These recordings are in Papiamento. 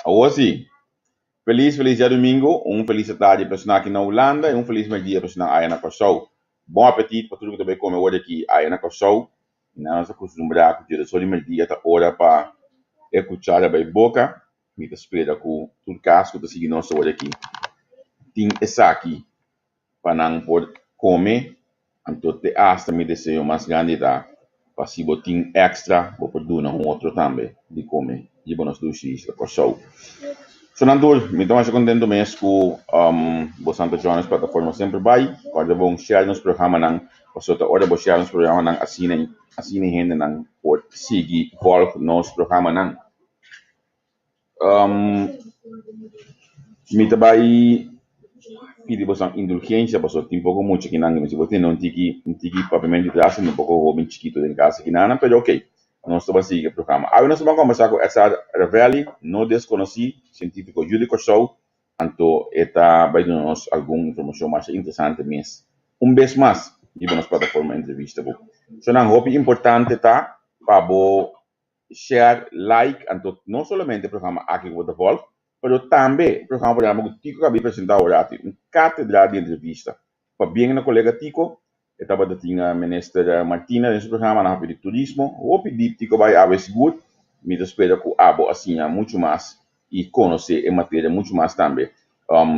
Awor si, felis felis djadumingu, un felis atardi pa esnan aki na Hulanda i un felis mèrdia pa esnan aya na Kòrsou. Bon apetit pa tur ku ta bai kome awor di aki aya na Kòrsou. Nan nos a kustumbrá ku dje sol di mèrdia ta ora pa e kuchara bai boka. Mi ta spera ku tur kas ku ta sigui nos awor aki tin esaki pa nan por kome, anto te asta mi deseo mas grandi ta pa si bo tin extra bo por duna un otro tambe di kome riba nos dushi isla Kòrsou. So nan tur, mi ta masha kontento mes ku bo Santa John's plataforma semper bai, kòrda bon share nos programanan pasobra ta ora bo share nos programanan asina asina hendenan por sigui vòlg nos programanan. Mi ta bai pidi boso indulgencia pasobra tin poko mucha kinan si bo tende un tiki un tiki papiamento di tras tin poko hoben chikito den casa kinan pero ok nos ta bai sigui e programa. Awe nos ta bai kombersa ku Edsard Ravelli no deskonosí sientifiko yu di Kòrsou anto e ta bai duna nos algun informashon masha interesante mes un bes mas riba nos plataforma entrevista ku. So nan hopi importante ta pa bo share, like, anto no solamente e programa aki ku bo ta volg, pero tambe e programa programa ku Tico kabi presenta awor ati, un katedra di entrevista. Pabien na kolega Tico, e tabata tin Minister Martina den su programa, nan a papia di turismo, hopi dip Tico bai awe sigur, mi ta spera ku abo a siña muchu mas i konosé e materia muchu mas tambe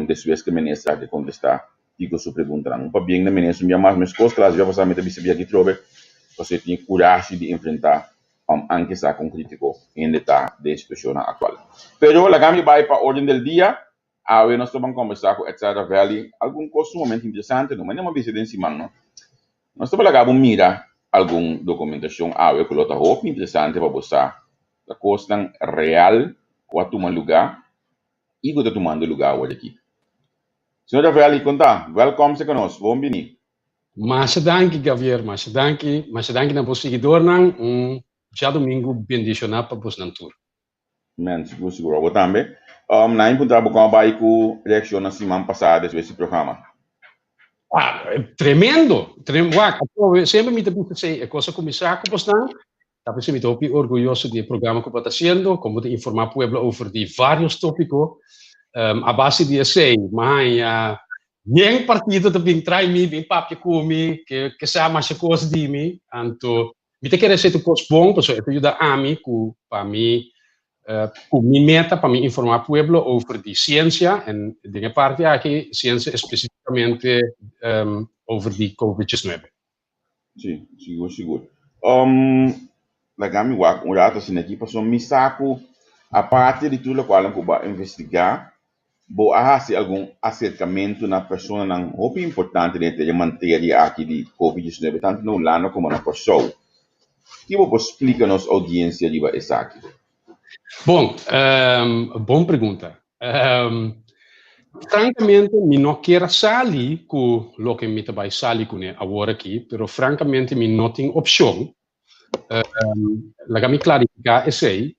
despues ku e minister aki kontestá Tico su preguntanan. Un pabien na minister un bia mas, meskos klas bia pasá mi ta bisa bia aki trobe, pasobra e tin e kurashi di enfrentá anke sa kon kritiko hende ta den situashonnan aktual. Pero laga mi bai pa orden del dia, awe nos ta ban kombersá ku Edsel Ravelli algun kos sumamente interesante, no manera mi a bisa den siman no. Nos ta laga bo mira algun dokumentashon awe ku lo ta hopi interesante pa bo sa ta kosnan real ku a tuma lugá i ku ta tumando lugá awor aki. Señor Ravelli, kon ta? Wèlkòm serka nos, bon bini. Masha danki Gavier, masha danki, masha danki na bo siguidornan, un djadumingu bendishoná pa bosnan tur. Men, sigur sigur, abo tambe. Um, na enkontrá bo kon a bai ku reakshon na siman pasá despues di programa? Ah, tremendo! Trem, wak, atrobe, semper mi ta bisa esei, e kos a kuminsá ku bosnan, ta p'esei mi ta hopi orguyoso di e programa ku bo ta hasiendo, kon bo ta informá pueblo over di vários tópiko. Um, a base di esei, mi a haña Yen partido ta bin trai mi, bin papia ku mi, ke ke sa masha kos di mi. Anto mi ta kere esei ta un kos bon, pasobra e ta yuda ami ku pa mi. Ku mi meta pa mi informá pueblo over di siensia en den e parti aki siensia espesífikamente over di Covid diesnuebe. Sí, sigur sigur. Laga mi wak un rato asina aki pasobra mi sa ku aparte di tur lokual ku bo a investigá bo a hasi algun aserkamentu na personanan hopi importante den e materia aki di Covid diesnuebe tantu na Hulanda komo na Kòrsou. Ki bo por splika nos oudiensia riba esaki? Bon, bon pregunta. Frankamente mi no kier a sali ku loke mi ta bai sali kuné awor aki, pero frankamente mi no tin opshon. Laga mi klarifiká esei.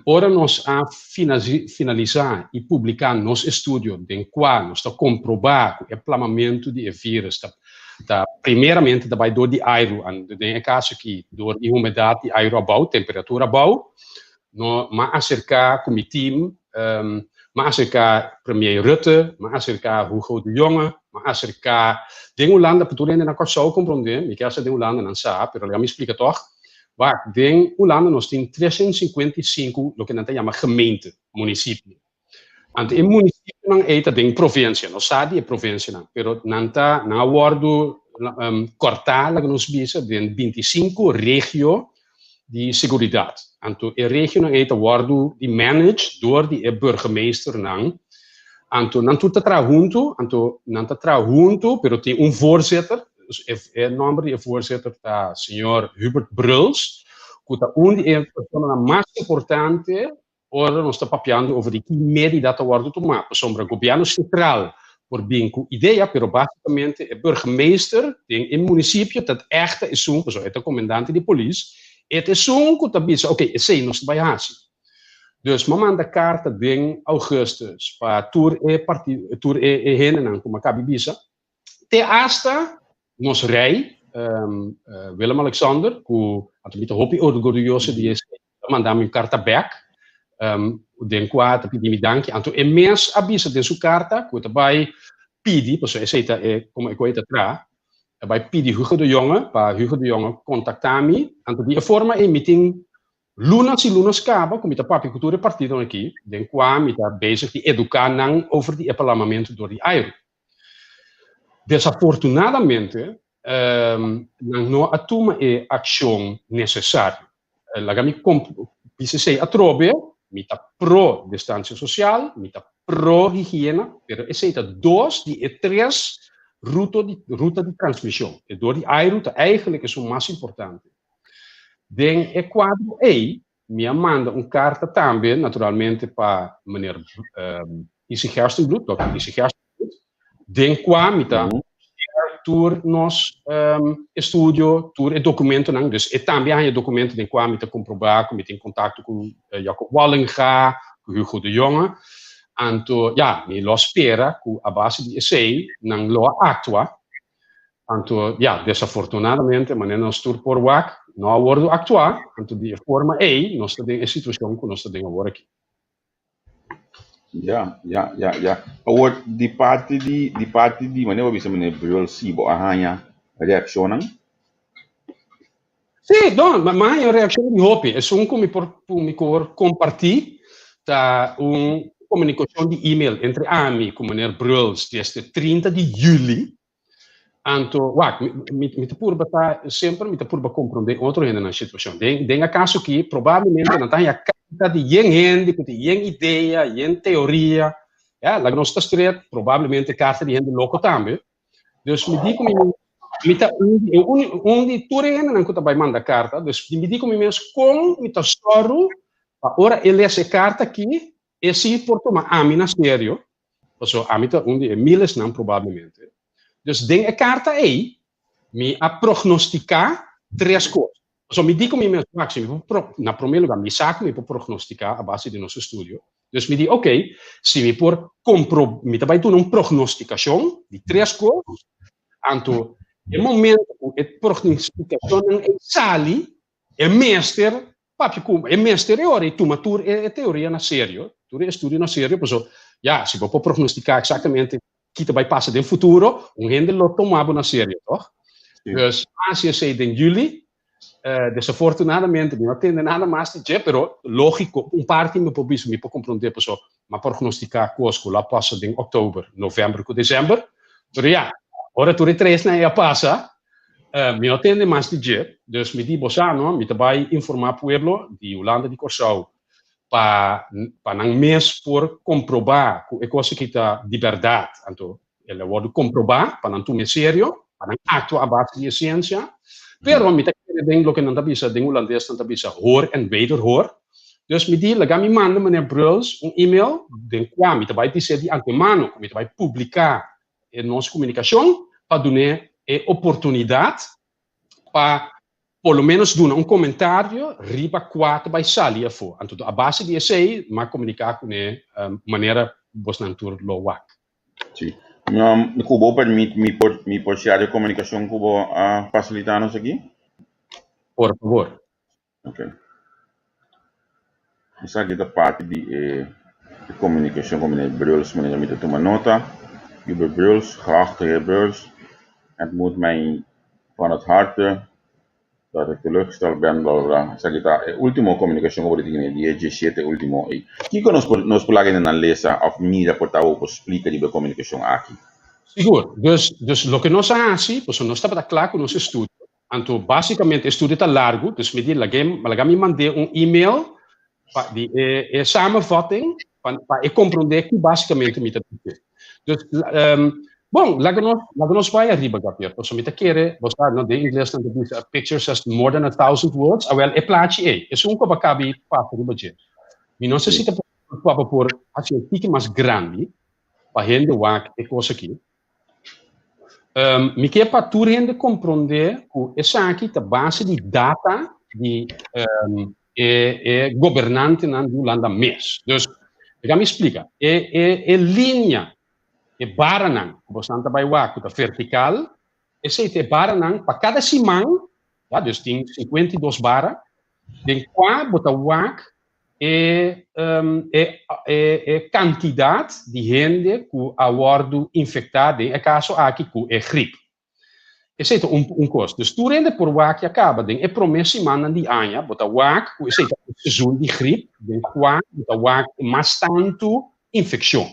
Ora nos a finalisá i publiká nos estudio den kua nos ta komprobá ku e plamamentu di e vírus ta ta primeramente ta bai dor di airu, den e kaso aki dor di humedat di airu abou, temperatura abou, no m'a aserká ku mi team, m'a aserká Premier Rutte, m'a aserká Hugo de Jonge, m'a aserká den Hulanda, pa tur hende na Kòrsou komprondé, mi ke hasta den Hulanda nan sa, pero laga mi splika tòg. Wak, den Hulanda nos tin 355 loke nan ta yama gemeente, munisipio. Anto e munisipionan ei ta den provinsia, nos sa di e provinsianan, pero nan ta, nan a wòrdu kòrtá, laga nos bisa, den 25 regio di seguridat. Anto e regionan ei ta wòrdu di manage dor di e burgemeesternan. Anto nan tur ta traha huntu, anto nan ta traha huntu, pero tin un voorzitter, E nòmber di e voorzitter ta señor Hubert Bruls, ku ta un di e personanan mas importante ora nos ta papiando over di ki medida ta wòrdu tumá. Pasobra gobièrnu sentral por bin ku idea, pero básikamente e burgemeester den e munisipio ta ègt esun, pasobra e ta komendante di polis, e ta esun ku ta bisa, oke, esei nos ta bai hasi. Dus m'a manda karta den ougùstùs pa tur e tur e hendenan ku m'a kabi bisa. Te hasta nos rei, Willem Alexander, ku anto mi ta hopi orgulloso di esei, a manda mi un karta bèk, den kua ta pidi mi danki. Anto e mes a bisa den su karta ku e ta bai pidi, pasobra esei ta e komo e ku e ta traha, e bai pidi Hugo de Jonge pa Hugo de Jonge kontaktá mi. Anto di e forma ei mi tin lunas i lunas kaba ku mi ta papia ku tur e partidonan aki, den kua mi ta bezig di eduká nan over di e plamamentu dor di airu. Desafortunadamente, nan no a tuma e akshon nesesario. Laga mi bisa esei atrobe, mi ta pro distansia sosial, mi ta pro higiena, pero esei ta dos di e tres ruta di ruta di transmishon. E dor di airu ta eigenlijk esun mas importante. Den e kuadro ei, Mi a manda un karta tambe, naturalmente, pa meneer Isi Gerstenbluth, dòkter Isi Gerstenbluth, den kua mi ta share tur nos estudio, tur e dokumentonan. Dus e tambe a haña dokumento den kua mi ta komprobá ku mi tin kontakto ku Jacob Wallinga, ku Hugo de Jonge. Anto, ya, mi lo a spera ku a base di esei nan lo a aktua. Anto, ya, desafortunadamente, manera nos tur por wak, no a wordu aktuá, anto di e forma ei nos ta den e situashon ku nos ta den awor aki. Ya, ya, ya, ya. Awor, di parti di, di parti di, manera bo a bisa meneer Brul, si bo a haña reakshonnan? Sí, no, mi a haña reakshon di hopi. Esun ku mi por, ku mi por kompartí ta un komunikashon di email entre ami ku meneer Bruls desde 30 di yüli. Anto, wak, mi, mi ta purba ta, semper mi ta purba komprondé otro hende nan situashon. Den, den a kaso aki, probablemente nan ta haña karta di yen hende ku tin yen idea, yen teoria. Ya, laga nos ta stret, probablemente karta di hende loko tambe. Dus mi di ku mi mes, mi ta un di, un, un di tur e hendenan ku ta bai manda karta, dus mi di ku mi mes kon mi ta sòru pa ora e lesa e karta aki, e si por tuma ami na serio, pasobra ami ta un di e milesnan probablemente. Dus den e karta ei, mi a prognostiká tres kos. Pasobra mi di ku mi mes, wak, si mi por pro, na promé lugá, mi sa ku mi por prognostiká a base di nos estudio. Dus mi di, oké, si mi por kompro, mi ta bai duna un prognostikashon di tres kos, anto e momento ku e prognostikashonnan ei sali, e mester papia ku, e mester e ora ei tuma tur e teoria na serio, tur e estudio na serio, pasobra, ya, si bo por prognostiká eksaktamente ki ta bai pasa den futuro, un hende lo tuma bo na serio, toch? Sí. Dus hasi esei den juli. Desafortunadamente mi no a tende nada mas di dje, pero lógiko, un parti mi por bisa, mi por komprondé paso mi a prognostiká kos ku lo a pasa den òktober, novèmber ku desèmber. Pero ya, ora tur e tresnan ei a pasa, mi no tende mas di dje. Dus mi di, bo sa no, mi ta bai informá pueblo di Hulanda di Kòrsou pa pa nan mes por komprobá ku e kos aki ta di bèrdat. Anto el a wòrdu komprobá pa nan tuma e serio, pa nan aktua a base di e siensia. Pero mi ta kere den loke nan ta bisa, den hulandes nan ta bisa hoor en wederhoor. Dus mi di, laga mi manda meneer Bruls un email den kua mi ta bai bis'é di antemano ku mi ta bai publiká e nos komunikashon pa dun'é e oportunidat pa por lo menos duna un komentario riba kua ta bai sali afó. Anto a base di esei mi a komuniká kuné manera bosnan tur lo wak. Sí. Ku bo permit mi por mi por share e komunikashon ku bo a fasilitá nos aki? Por favor. Ok. Esaki ta parti di e komunikashon ku meneer Bruls, meneer mi ta tuma nota. Hubert Bruls, Geachte heer Bruls, het moet mij van het harte dat ik teleurgesteld ben, bla bla bla. Esaki ta e ultimo komunikashon ku bo tin di e diesshete ultimo ei. Kiko nos por nos por laga hende nan lesa òf mira por ta bo por splika riba e komunikashon aki? Sigur. Dus, dus loke nos a hasi, pasobra nos tabata kla ku nos estudio, Anto básicamente e studio ta largu, dus mi di lag'é, laga mi mand'é un email pa di e e samenvatting pa pa e komprondé ki básicamente mi ta bis'é. Dus bon, laga nos laga nos bai ariba Gabriel, pasobra mi ta kere, bo sa no, den ingles nan ta bisa a picture says more than a thousand words, awel e plachi ei, esun ku a kabi pasa riba dje. Mi no sa si ta posibel pa bo por hasi un tiki mas grandi pa hende wak e kos aki. Mi ke pa tur hende komprondé ku esaki ta base di data di e e gobernantenan di Hulanda mes. Dus, laga mi splika, e e e linia, e baranan ku bosnan ta bai wak ku ta vertikal, esei ta e baranan pa kada siman, ya, dus tin 52 bara, den kua bo ta wak e e e kantidat di hende ku a wòrdu infektá den e kaso aki ku e grip. Esei ta un un kos. Dus tur hende por wak ya kaba den e promé simannan di aña bo ta wak ku esei ta un sezon di grip den kua bo ta wak mas tantu infekshon.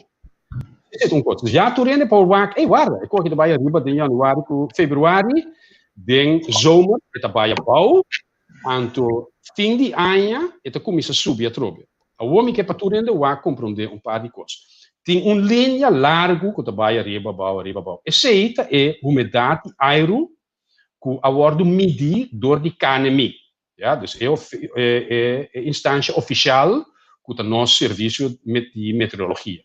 Esei ta un kos. Dus ya tur hende por wak, ey warda, e koki ta bai ariba den yanüari ku febrüari, den zomer e ta bai abou. Anto fin di aña e ta kuminsá subi atrobe. Awor mi ke pa tur hende wak komprondé un par di kos. Tin un linia largu ku ta bai ariba abou, ariba abou. Esei ta e humedat di airu ku a wòrdu midí dor di KNMI. Ya, dus e e instansha ofishal ku ta nos servisio di meteorologia.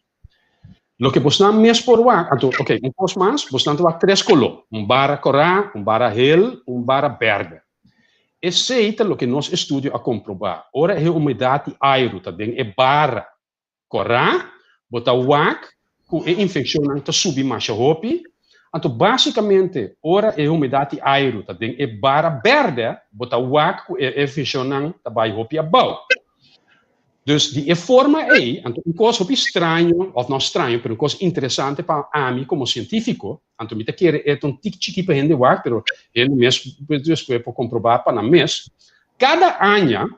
Loke bosnan mes por wak, anto, ok, un kos mas, bosnan ta wak tres koló, un bara kòrá, un bara hel, un bara bèrdè. Esei ta loke nos estudio a komprobá. Ora e humedat di airu ta den e bara kòrá, bo ta wak ku e infekshonnan ta subi masha hopi. Anto básikamente ora e humedat di airu ta den e bara bèrdè, bo ta wak ku e infekshonnan ta bai hopi abou. Dus di e forma ei, anto un kos hopi straño, òf no straño, pero un kos interesante pa ami komo sientífiko, anto mi ta kere e ta un tik chikí pa hende wak, pero hende mes despues por komprobá pa nan mes, kada aña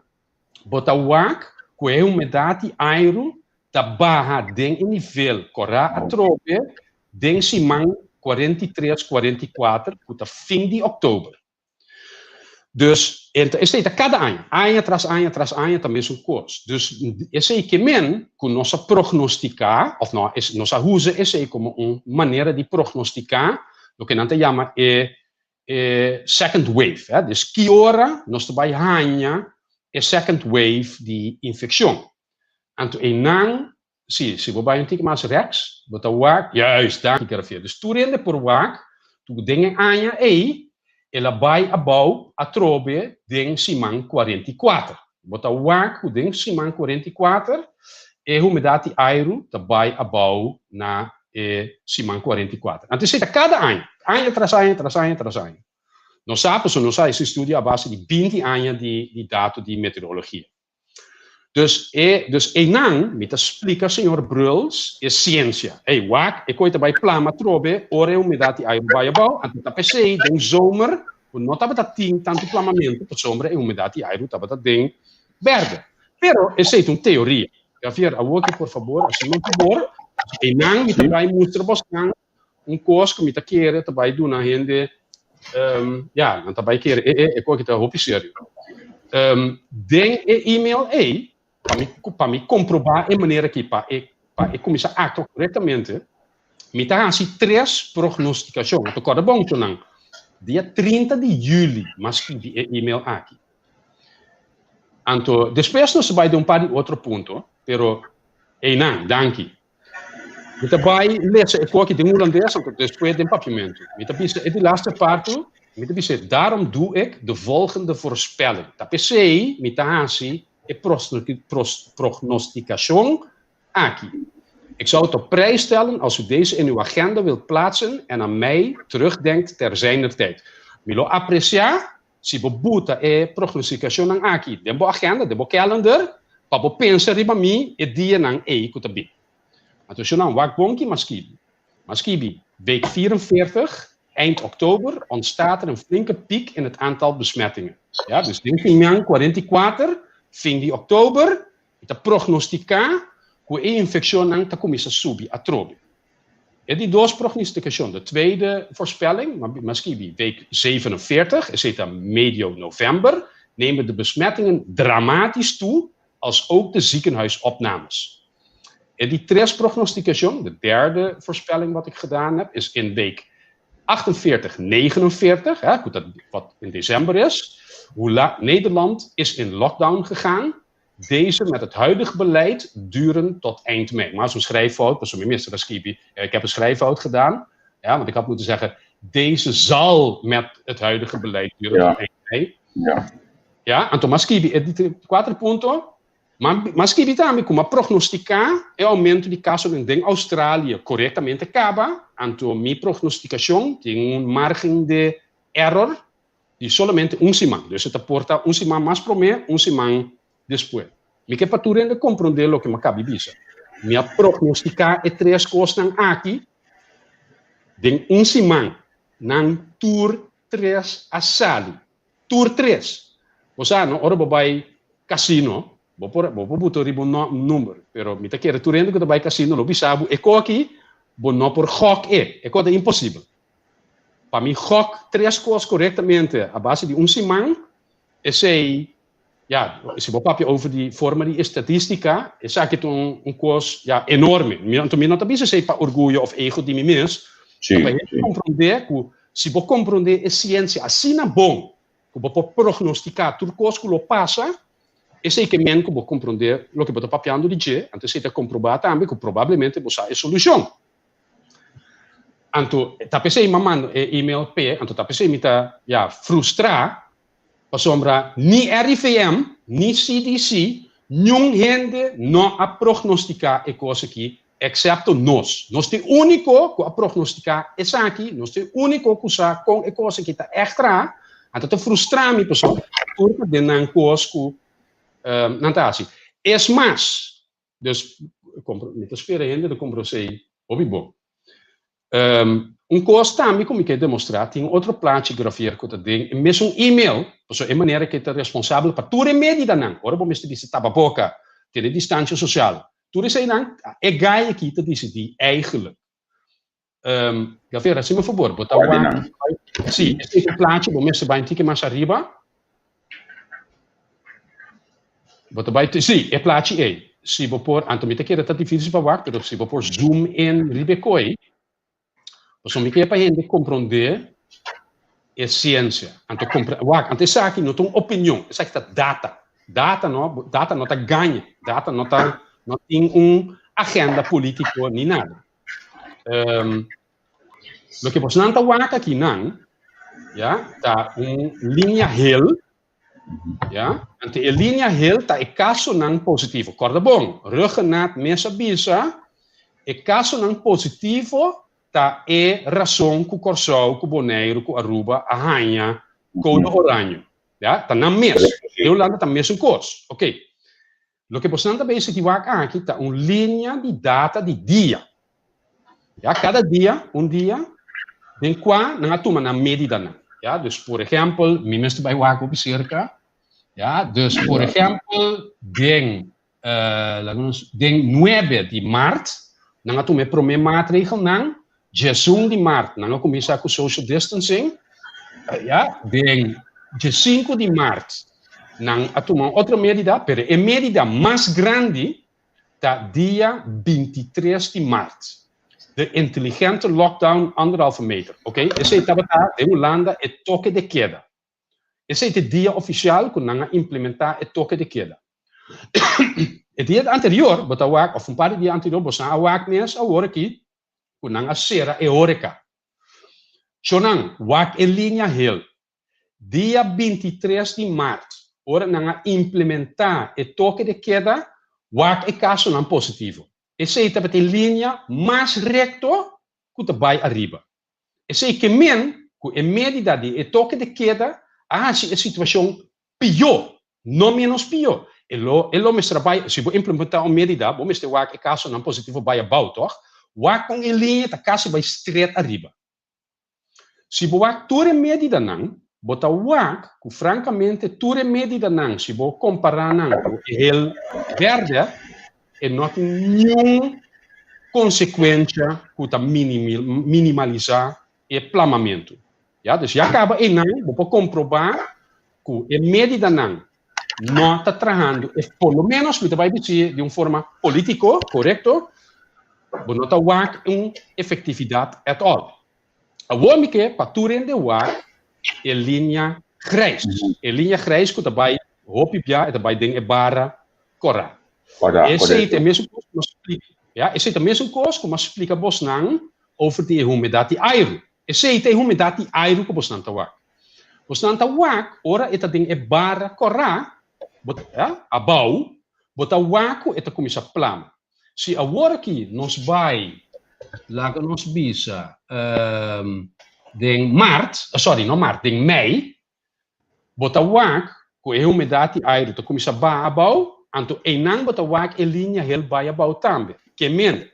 bo ta wak ku e humedat di airu ta baha den e nivel kòrá atrobe den siman 43, 44, ku ta fin di òktober. Dus esei ta kada aña, aña tras aña tras aña ta mesun kos. Dus esei ke men ku nos a prognostiká, òf no, nos a usa esei komo un manera di prognostiká loke nan ta yama e e second wave. Dus ki ora nos ta bai haña e second wave di infekshon. Anto einan Si, si bo bai un tiki mas rechts, bo ta wak, juist, danki Garfield. Dus tur hende por wak, ku den e aña ei, el a bai abou atrobe den siman 44. Bo ta wak ku den siman 44, e humedat di airu ta bai abou na e siman 44. Anto esei ta kada aña, aña tras aña tras aña tras aña. Nos sa, pasobra nos a hasi estudio a base di binti aña di dato di meteorologia. Dus e, dus einan mi ta splika señor Bruls e siensia. Ey, wak, e koe ta bai plama atrobe ora e humedat di airu bai abou, anto ta p'esei den zomer ku no tabata tin tantu plamamentu pasobra e humedat di airu tabata den bèrdè. Pero esei ta un teoria. Javier, awor ke por fabor, hasi un fabor, einan mi ta bai mustra bosnan un kos ku mi ta kere ta bai duna hende, ya, nan ta bai kere e e kos aki ta hopi serio. Den e email ei, pa mi pa mi komprobá e manera aki pa e pa e kuminsá aktua korektamente, mi ta hasi tres prognostikashon. Anto kòrda bon nan, dia 30 di yüli m'a skibi e email aki. Anto despues nos ta bai den un par di otro punto, pero einan, danki. Mi ta bai lesa e koki den hulandes, anto despues den papiamentu. Mi ta bisa e di laste parti, mi ta bisa, daarom doe ik de volgende voorspelling. Ta p'esei mi ta hasi e prognostikashon aki. Ik zou het op prijs stellen als u deze in uw agenda wilt plaatsen en aan mij terugdenkt ter zijner tijd. Mi lo apresiá Si bo buta e prognostikashonnan aki den bo agenda, den bo calendar, pa bo pensa riba mi e dianan ei ku ta bin. Anto shonnan, wak bon ki m'a skibi. M'a skibi, Week 44, eind oktober, ontstaat er een flinke piek in het aantal besmettingen. Ja, dus den siman 44, fin di oktober, mi ta prognostiká ku e infekshonnan ta kuminsá subi atrobe. E di dos prognostikashon, de tweede voorspelling, m'a skibi week 47, esei ta medio november, nemen de besmettingen dramatisch toe, als ook de ziekenhuisopnames. E di tres prognostikashon, de derde voorspelling wat ik gedaan heb, is in week 48, 49, hè, goed, dat wat in december is, hoe Nederland is in lockdown gegaan, Deze met het huidig beleid duren tot eind mei. Maar zo'n schrijffout, pasobra mi mester a skibi, ik heb een schrijffout gedaan, ja, want ik had moeten zeggen, deze zal met het huidige beleid duren tot eind mei. Ja, anto m'a skibi e di kuater punto, m'a skibi tambe ku m'a prognostiká e aumento di kasonan den Australië korektamente kaba, anto mi prognostikashon tin un margen de error di solamente un siman. Dus e ta por ta un siman mas promé, un siman despues. Mi ke pa tur hende komprondé loke mi a kabi bisa. Mi a prognostiká e tres kosnan aki den un siman. Nan tur tres a sali. Tur tres! Bo sa, no, ora bo bai kasino, bo por bo por buta riba un number, pero mi ta kere tur hende ku ta bai kasino lo bisa bo e kos aki bo no por gòk e. E kos ta imposibel. Pa mi gok tres kos korektamente a base di un siman, esei, ya, si bo papia over di forma di estatistika, esaki ta un un kos, ya, enorme. Mi, anto mi no ta bisa esei pa orguyo òf ego di mi mes, ta pa hende komprondé ku si bo komprondé e siensia asina bon ku bo por prognostiká tur kos ku lo pasa, esei ke men ku bo komprondé loke bo ta papiando di dje, anto esei ta komprobá tambe ku probablemente bo sa e solushon. Anto ta p'esei m'a manda e email p'e, anto ta p'esei mi ta, ya, frustrá, pasobra ni RIVM ni CDC, niun hende no a prognostiká e kos aki, eksepto nos. Nos ta e úniko ku a prognostiká esaki, nos ta e úniko ku sa kon e kos aki ta ègt traha, anto ta frustrá mi pasobra tur ta den nan kos ku nan ta hasi. Es mas, Dus, mi ta spera hende ta kumpra esei hopi bon. Un kos tambe ku mi ke demostrá, tin un otro plachi grafier ku ta den e mesun email, pasobra e manera ke ta responsabel pa tur e medidanan, ora bo mester bisa tapaboka, tene distansia sosial, tur eseinan, e gai aki ta disidí eigenlijk. Gafera, hasi mi un fabor, bo ta wak, si, esei ta plachi, bo mester bai un tiki mas ariba. Bo ta bai, si, e plachi ei. Si bo por, anto mi ta kere ta difícil pa wak, pero si bo por zoom in riba e koi, pasobra mi ke pa hende komprondé e siensia. Anto kompre, wak, anto esaki no ta un opinion, esaki ta data. Data no, data no ta gaña, data no ta, no tin un agenda polítiko ni nada. Um, loke bosnan ta wak aki nan, ya, ta un linea hel, ya, ante e linea hel ta e kasonan positivo. Korda bon, Ruggenaath mes a bisa, e kasonan positivo ta e rason ku Kòrsou, ku Boneiru, ku Aruba a haña kode oranjo. Ya, ta nan mes. Den Hulanda ta mesun kos. Oké. Loke bosnan ta bezig di wak aki ta un linea di data di dia. Ya, kada dia, un dia, den kua nan a tuma nan medidanan. Ya, dus por ehèmpel, mi mester bai wak hopi serka. Ya, dus por ehèmpel, den, laga nos, den nuebe di mart, nan a tuma e promé maatregelnan, diesun di mart nan a kuminsá ku social distancing, ya, den diesinku di mart nan a tuma un otro medida, pero e medida mas grandi ta dia bintitres di mart. De inteligente lockdown anderhalve meter, ok? Esei tabata den Hulanda e toke de keda. Esei ta e dia ofisial ku nan a implementá e toke de keda. E dia anterior bo ta wak, òf un par di dia anterior boso a wak mes awor aki ku nan a sera e horeka. Shonnan, wak e linia hel. Dia bintitres di mart, ora nan a implementá e toke de keda, wak e kasonan positivo. Esei tabata e linia mas rekto ku ta bai ariba. Esei ke men ku e medida di e toke de keda a hasi e situashon pió, no ménos pió. E lo e lo mester a bai, si bo implementá un medida, bo mester wak e kasonan positivo bai abou, tòg? Wak kon e linia ta kasi bai stret ariba. Si bo wak tur e medidanan, bo ta wak ku frankamente tur e medidanan, si bo kompará nan ku e hel bèrdè, e no tin niun konsekuensha ku ta minimalisá e plamamentu. Ya, dus ya kaba einan bo por komprobá ku e medidanan no ta trahando, e por lo menos mi ta bai bichi di un forma polítiko korekto, bo no ta wak un efektividat at all. Awor mi ke pa tur hende wak e linia grijs, e linia grijs ku ta bai hopi bia, e ta bai den e bara kòrá. Esei ta e mesun kos ku mi a splika, ya, esei ta e mesun kos ku mi a splika bosnan over di e humedat di airu. Esei ta e humedat di airu ku bosnan ta wak. Bosnan ta wak ora e ta den e bara kòrá, bo ta, ya, abou, bo ta wak ku e ta kuminsá plama. Si awor aki nos bai, laga nos bisa, den mart, sorry, no mart, den mei, bo ta wak ku e humedat di airu ta kuminsá baha abou, anto einan bo ta wak e linia hel bai abou tambe. Ke men,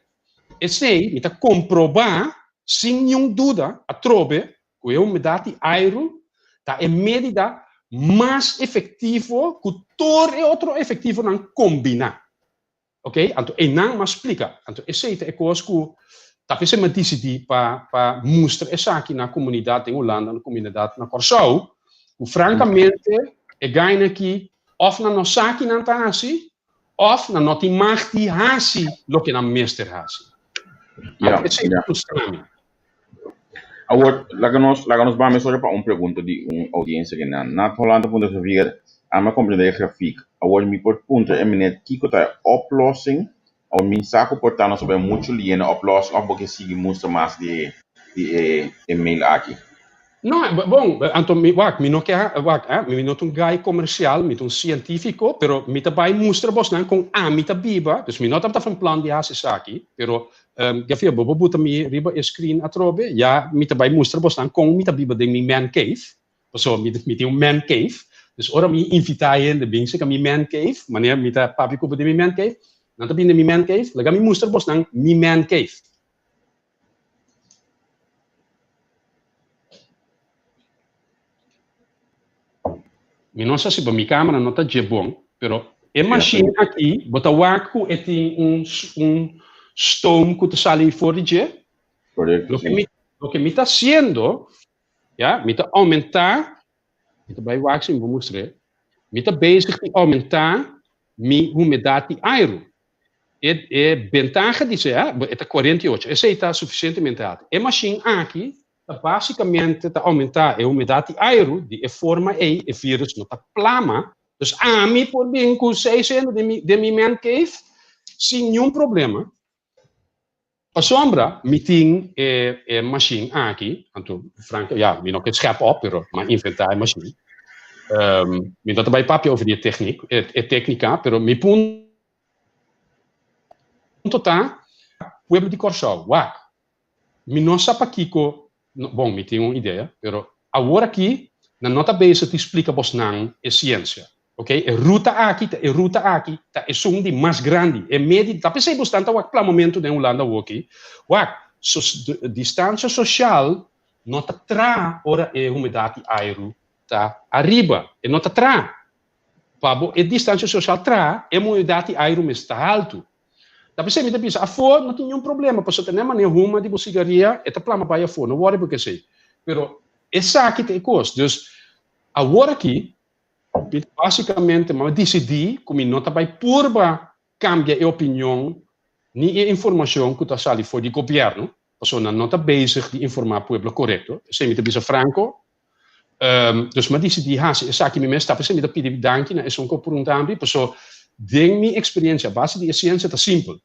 esei mi ta komprobá sin niun duda atrobe ku e humedat di airu ta e medida mas efektivo ku tur e otro efektivonan kombiná. Ok, anto einan m'a splika. Anto esei ta e kos ku ta p'esei m'a disidí pa pa mustra esaki na komunidat den Hulanda, na komunidat na Kòrsou, ku frankamente e gainan aki òf nan no sa ki nan ta hasi, òf nan no tin mag di hasi loke nan mester hasi. Anto esei ta frustra mi. Awor, laga nos, laga nos ban mesora pa un pregunta di un audiencia ke nan. Nat Holland ta puntra Xavier, Ami a comprende e grafiek. Awor mi por puntra e meneer kiko ta e oplossing? Awor mi sa ku por ta nos a bai muchu lié na oplossing of bo ke sigui mustra mas di e di e e mail aki? No, bon, anto mi, wak, mi no ke, wak, eh, mi no ta un guy comercial, mi ta un cientifico, pero mi ta bai mustra bosnan con ami ta biba, dus mi no tabata van plan di haci esaki, pero Gafia, bo por buta mi riba e screen atrobe? Ya mi ta bai mustra bosnan kon mi ta biba den mi man cave. Pasobra mi mi tin un man cave. Dus ora mi invitá hende bin seka mi man cave, manera mi ta papia ku bo den mi man cave, nan ta bin den mi man cave, laga mi mustra bosnan mi man cave. Mi no sa si pa mi camera no ta dje bon, pero e machine aki bo ta wak cu e tin un un stoom cu ta sali for di dje. Correcto, Loke mi loke mi ta haciendo, ya, mi ta aumenta, mi ta bay wak si mi por mustr'e, mi ta bezig di aumenta mi humedad di airu. E e bentaha di esei, e ta 48, esei ta suficientemente alto. E machine aki ta básicamente ta aumentá e humedat di airu, di e forma ei e virus no ta plama. Dus ami por bin ku seis hende den mi den mi man cave sin niun problema. Pasobra mi tin e e machine aki, anto frank ya mi no ke schep op pero mi a inventá e machine. Mi no ta bai papia over di e techniek e técnica pero mi punto ta pueblo di Kòrsou wak Mi no sa pakiko, bon, mi tin un idea, pero awor aki nan no ta bezig di splika bosnan e siensia, ok? E ruta aki ta e ruta aki ta esun di mas grandi, e medi, ta p'esei bosnan ta wak plamamentu den Hulanda awoki, wak, distansia sosial. no ta traha ora e humedat di airu ta ariba. E no ta traha. Pa bo e distansia sosial traha, e humedat di airu mester ta haltu. Ta p'esei mi ta bisa, afó no tin niun problema, pasobra ta n'e manera huma di bo sigaria e ta plama bai afó, no wòri bo ku esei. Pero esaki ta e kos. Dus, awor aki, mi ta básikamente mi a disidí ku mi no ta bai purba kambia e opinion ni e informashon ku ta sali for di gobièrnu, pasobra nan no ta bezig di informá pueblo korekto. Esei mi ta bisa franko. Dus mi a disidí hasi esaki mi mes. Ta p'esei mi ta pidi danki na esun ku a preguntá mi, pasobra den mi eksperensia a base di e siensia ta simpel.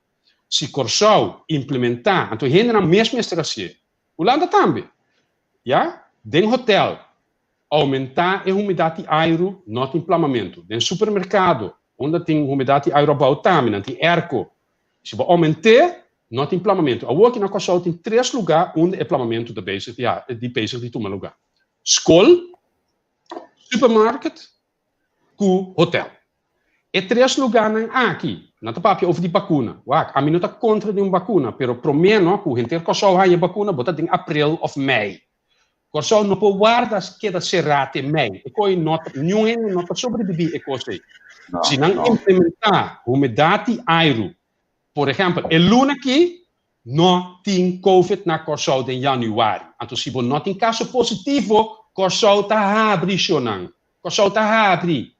Si Kòrsou implementá, anto e hendenan mes mester hasié. Hulanda tambe. Ya, den hotèl, Oumentá e humedat di airu, no tin plamamentu. Den supermerkado, unda tin humedat di airu abou tambe, nan tin airco. Si bo oument'é, no tin plamamentu. Awor aki na Kòrsou tin tres lugá unda e plamamentu ta bezig di di bezig di tuma lugá, skol, supermarket ku hotel. E tres lugánan aki, nan ta papia over di bakuna. Wak, ami no ta kontra di un bakuna, pero promé no ku henter Kòrsou haña bakuna bo ta den aprel òf mei. Kòrsou no por warda keda será te mei. E koi no ta, niun hende no ta sobrebibí e kos ei. Si nan implementá humedat di airu, por ehèmpel, e luna aki no tin covid na Kòrsou den yanüari. Anto si bo no tin kaso positivo, Kòrsou ta habri, shonnan. Kòrsou ta habri.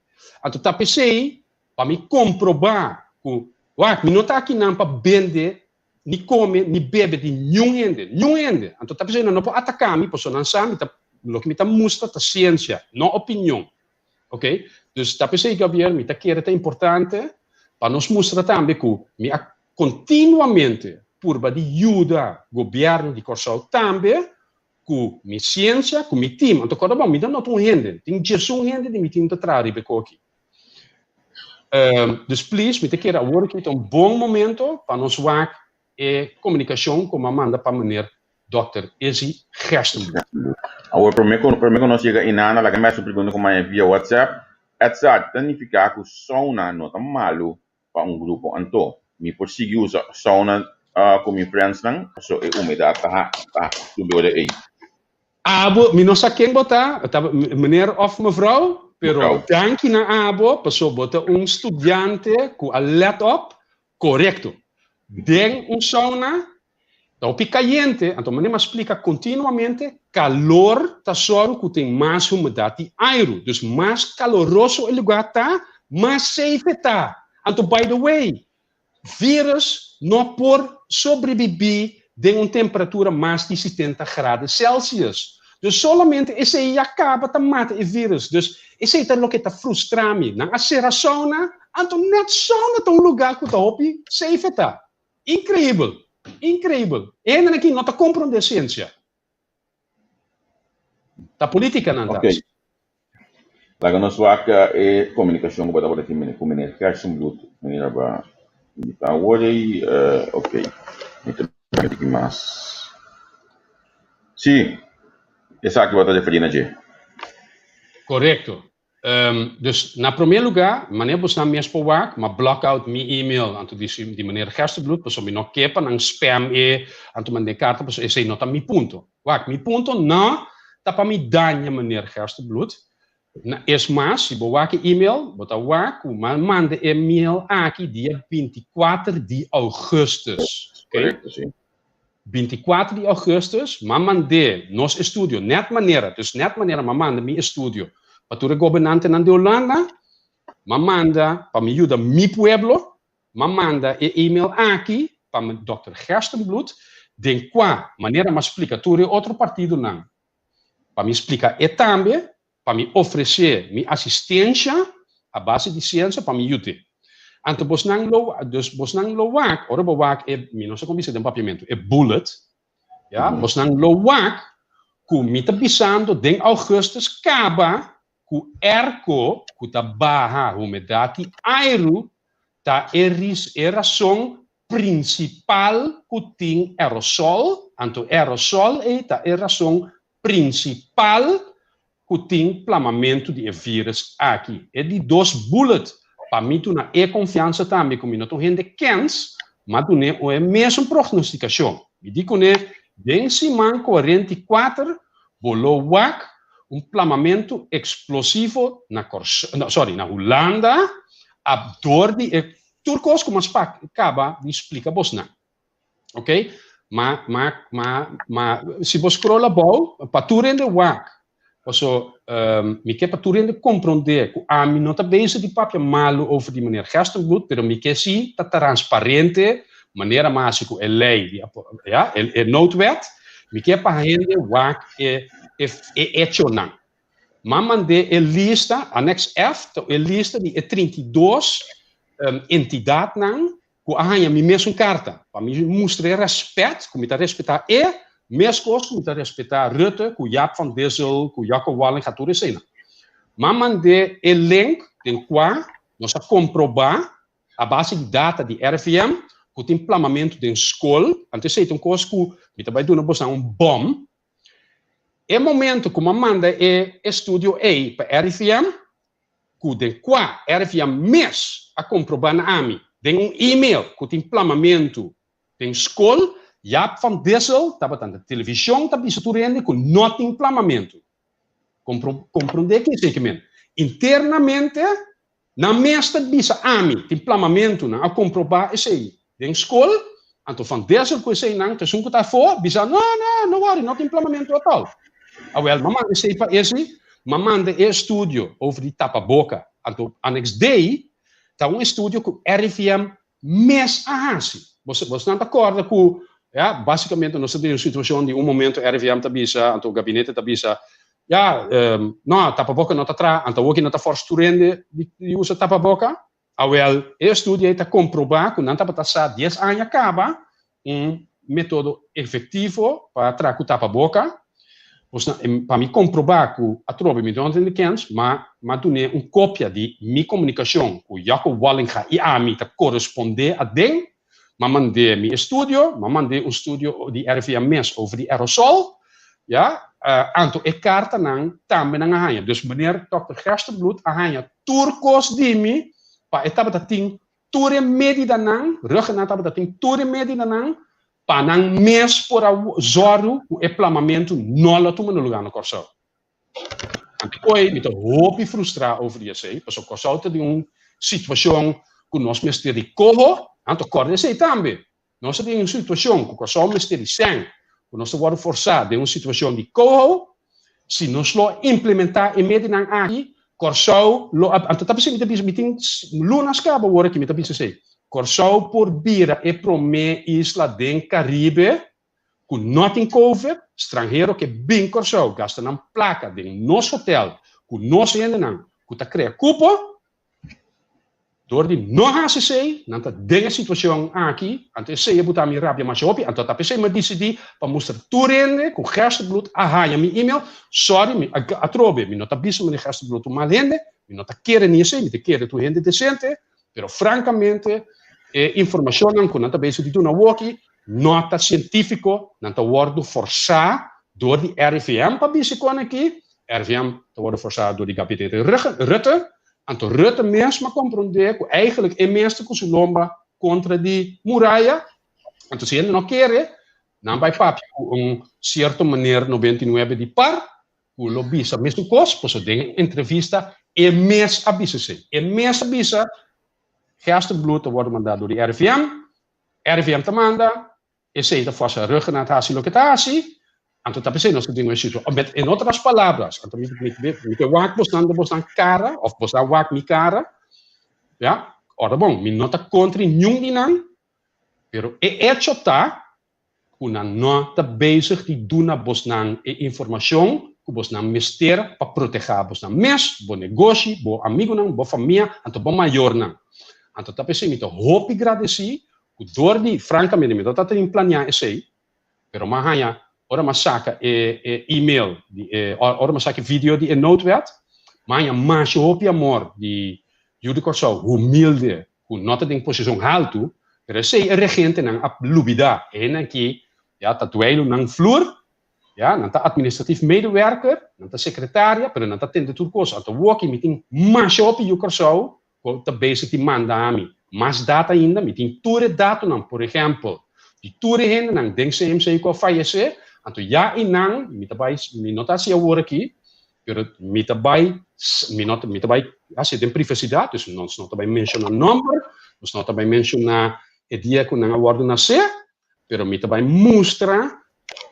Anto ta p'esei, pa mi komprobá ku, wak, mi no ta akinan pa bende ni kome ni bebe di niun hende, niun hende. Anto ta p'esei nan no por ataká mi, pasobra nan sa mi ta, loke mi ta mustra ta siensia, no opinion. Ok? Dus ta p'esei, Gabriel, mi ta kere ta importante pa nos mustra tambe ku mi a kontinuamente purba di yuda gobièrnu di Kòrsou tambe ku mi siensia, ku mi tim. Anto kòrda bon, mi ta no ta un hende, tin djesun hende di mi tim ta traha riba e koki. Dus please, mi ta kere awor aki ta un bon momento pa nos wak e komunikashon ku mi a manda pa meneer Dòkter Izzy Gerstenbluth. Awor, promé ku promé ku nos yega inana, laga mi hasi un pregunta ku mi haña via WhatsApp. Edzard, ta nifiká ku sauna no ta malu pa un grupo anto mi por sigui usa sauna ku mi friendsnan paso e humedat ta ta subi ora ei. Abo, mi no sa ken bo ta, ta meneer of mevrouw, pero danki na abo paso bo ta un studiante ku a let op korekto. Den un sauna Ta hopi kayente, anto manera mi a splika kontinuamente, kalor ta sòru ku tin mas humedat di airu. Dus mas kaloroso e lugá ta, mas safe e ta. Anto by the way, vírus no por sobrebibí den un temperatura mas di 70 graden Celsius. Dus solamente esei ya kaba ta mata e vírus. Dus esei ta loke ta frustra mi. Nan a sera sauna, anto nèt sauna ta un lugá ku ta hopi safe e ta. Increibel! Increibel! E hendenan aki no ta comprende ciencia. Ta politica nan ta haci. Laga nos wak e comunicacion cu bo tabata tin cu meneer Gerstenbluth. Meneer aba invita awor ei. Ok. Mi ta bira tiki mas. Si, esaki bo ta referi na dje. Corecto. Dus na promé lugá, manera bosnan mes por wak, m'a block out mi email anto di di meneer Gerstenbluth pasobra mi no ke pa nan spam e anto mand'é karta pasobra esei no ta mi punto. Wak, mi punto no ta pa mi daña meneer Gerstenbluth. Na es mas, si bo wak e email, bo ta wak ku m'a manda e mail aki dia 24 di ougùstùs. Korekto, si. 24 di augustus m'a mand'é nos estudio nèt manera, dus nèt manera m'a manda mi estudio pa tur e gobernantenan di Hulanda, m'a manda pa mi yuda mi pueblo, m'a manda e email aki pa dòkter Gerstenbluth den kua manera m'a splika tur e otro partidonan pa mi splika e tambe pa mi ofresé mi asistensha a base di siensia pa mi yud'é. Anto bosnan lo, dus bosnan lo wak, ora bo wak e, mi no sa kon bisa den papiamentu, e bullet, ya, bosnan lo wak ku mi ta bisando den augustus kaba ku airco ku ta baha humedat di airu ta e ris, e rason prinsipal ku tin aerosol, anto aerosol ei ta e rason prinsipal ku tin plamamentu di e vírus aki. E di dos bullet, pa mi duna e konfiansa tambe ku mi no ta un hende kens, m'a dun'é un e mesun prognostikashon. Mi di kuné den siman 44. Bo lo wak un plamamentu eksplosivo na Kòrsou, no, sorry, na Hulanda, a dor di e tur kos ku mas pa kaba di splika bosnan. Ok? Ma, ma, ma, ma, si bo scroll abou, pa tur hende wak, paso mi ke pa tur hende komprondé ku ami no ta bezig di papia malu over di meneer Gerstenbluth, pero mi ke si ta transparente manera mi a hasi ku e lei di ya, e, e noodwet, mi ke pa hende wak e, e, e echonan. M'a mand'é e lista, annex F, ta e lista di e 32 entidatnan ku a haña mi mesun karta, pa mi mustr'é rèspèt, ku mi ta respetá e, meskos ku mi ta respetá Rutte, ku Jaap van Dissel, ku Jocko Wallinga, tur eseinan. M'a mand'é e link den kua nos a komprobá a base di data di RIVM ku tin plamamentu den skol, anto esei ta un kos ku mi ta bai duna bosan un bòm. E momento ku m'a manda e estudio ei pa RIVM, ku den kua RIVM mes a komprobá na ami den un email ku tin plamamentu den skol, Jaap van Dissel tabata na televishon ta bisa tur hende ku no tin plamamentu. Komprondé ke esei ke men. Internamente Nan mes ta bisa ami, tin plamamentu, nan a komprobá esei den skol, anto van Dessel ku eseinan, ta esun ku ta afó, bisa, no, no, no wòri, no tin plamamentu atòl. Awèl, m'a manda esei pa esi, m'a manda e estudio over di tapaboka. Anto Annex D ta un estudio ku RIVM mes a hasi. Bosnan ta kòrda ku, ya, básikamente nos ta den un situashon di un momento RIVM ta bisa, anto gabinete ta bisa, Ya, no, tapaboka no ta traha, anto awoki no ta fòrs tur hende di usa tapaboka. Awèl, e estudio ei ta komprobá ku nan tabata sa dies aña kaba un metodo efektivo pa traha ku tapaboka. Bosnan, pa mi komprobá ku atrobe mi no tin di kèns, ma m'a dun'é un kopia di mi komunikashon ku Jacco Wallinga i ami ta korespondé aden. M'a mand'é mi estudio, m'a mand'é un studio di RIVM mes over di aerosol, ya, anto e kartanan tambe nan a haña. Dus meneer Dòkter Gerstenbluth a haña tur kos di mi pa e tabata tin tur e medidanan, Ruggenaar tabata tin tur e medidanan pa nan mes por a zòru ku e plamamentu no lo tuma lugá na Kòrsou. Anto oe mi ta hopi frustrá over di esei, pasobra Kòrsou ta den un situashon ku nos mester di koho, anto kòrda esei tambe, nos ta den un situashon ku Kòrsou mester di sèn, ku nos ta wòrdu forsá den un situashon di koho, si nos lo implementá e medinan aki, Kòrsou lo a, anto ta p'esei mi ta bisa, mi tin lunas kaba awor aki mi ta bisa esei, Kòrsou por bira e promé isla den Karibe ku no tin covid, stranhero ke bin Kòrsou gasta nan plaka den nos hotel ku nos hendenan ku ta krea kupo, dor di no hasi esei nan ta den e situashon aki, anto esei a buta mi rabia masha hopi, anto ta p'esei mi a disidí pa mustra tur hende ku Gerstenbluth a haña mi email, sorry mi atrobe mi no ta bisa meneer Gerstenbluth un mal hende, mi no ta kere ni esei, mi ta kere ta un hende desente, pero frankamente e informashonnan ku nan ta bezig di duna awoki No ta sientífiko, nan ta wòrdu forsá dor di RIVM pa bisa kon aki. RIVM ta wòrdu forsá dor di gabinete Rutte. Anto Rutte mes a komprondé ku eigentlik e mes ta ku su lomba kontra di muraya. Anto si hende no kere, nan bai papia ku un sierto meneer 99 di par ku lo bisa mesun kos, pasobra den e entrevista e mes a bisa esei. E mes a bisa Gerstenbluth ta wòrdu mandá dor di RIVM. RIVM ta manda, esei ta forsa Rhuggenaath hasi loke ta hasi, anto ta p'esei nos ta den un situa. Met en otras palabras, anto mi mi mi ke wak bosnan den bosnan kara, of bosnan wak mi kara, ya, ora bon, mi no ta kontra niun di nan, pero e echo ta ku nan no ta bezig di duna bosnan e informashon ku bosnan mester pa protehá bosnan mes, bo negoshi, bo amigunan, bo famia, anto bo mayornan. Anto ta p'esei mi ta hopi gradesí ku dor di, frankamente mi no ta tin planiá esei, pero m'a haña ora m'a saka e e email di e ora m'a saka e video di e noodwet, m'a haña masha hopi amor di yu di Kòrsou humilde ku no ta den posishon haltu, pero esei e regentenan a lubidá. E hendenan aki ya ta dweilu nan flur, ya, nan ta administratief medewerker, nan ta sekretaria, pero nan ta tende tur kos. Anto woki mi tin masha hopi yu Kòrsou ku ta bezig di manda mi mas data ainda, mi tin tur e datonan, por ehèmpel, di tur e hendenan den CMC ku a fayesé, Anto ya einan mi ta bai, mi no ta hasi awor aki, pero mi ta bai, mi no mi ta bai hasi den privacidad, dus nos no ta bai menciona nomber, nos no ta bai menciona e dia cu nan a wordo nace, pero mi ta bai mustra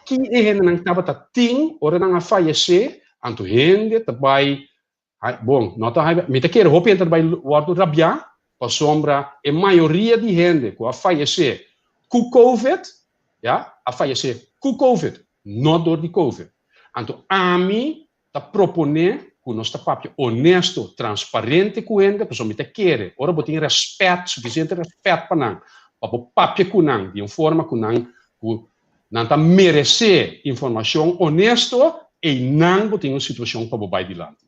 ki e hendenan tabata tin ora nan a fayece, anto hende ta bai Ai, bon, no ta hai, mi ta kere hopi hende ta bai wòrdu rabiá, pasobra e mayoria di hende ku a fayesé ku Covid, ya, a fayesé ku Covid, no dor di Covid. Anto ami ta proponé ku nos ta papia honesto, transparente ku hende, pasobra mi ta kere ora bo tin rèspèt, sufisiente rèspèt pa nan, pa bo papia ku nan di un forma ku nan ku Nan ta meresé informashon honesto, einan bo tin un situashon pa bo bai dilanti.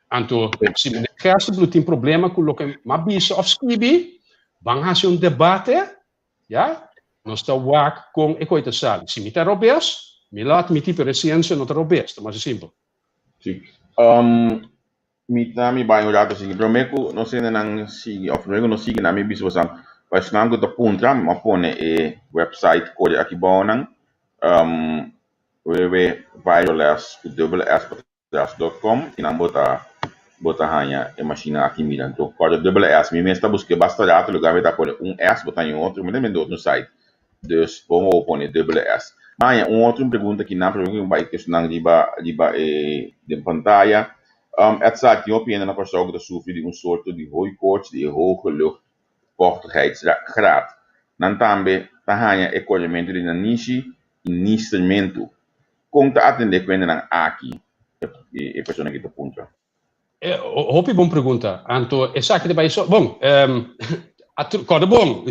Anto, si meneer Gerstenbluth tin problema ku loke m'a bisa òf skibi, ban hasi un debate, ya, nos ta wak kon e koi ta sali. Si mi ta robes, mi lo atmití, pero e siensia no ta robes, ta mas simpel. Sí. Mi ta mi bai un rato sigui. Prome ku nos hendenan sigui òf prome ku nos sigui nan mi bisa boso pa esnan ku ta puntra mi a pone e website kore aki bou nan www.viraless ku dubbel s pa tras dot com i nan bo ta bo ta haña e mashina aki mira. Anto kòrda dubbel s mi mes ta busk'é basta rato lugar mi ta pone un s bo ta haña un otro mi ta mende otro site Dus bo bo pone dubbele S. Maña un otro pregunta ki nan pregunta ki bai kesnan riba riba e den pantaya. Um Edzard, tin hopi hende na Kòrsou ku ta sufri di un sorto di hooikoorts di e hoge luchtvochtigheidsgraad. Nan tambe ta haña e korementu di nanishi i nistermentu. Kon ta atendé ku hendenan aki? E persona aki ta puntra. Hopi bon pregunta. Anto esaki ta bai so, bon, kòrda bon,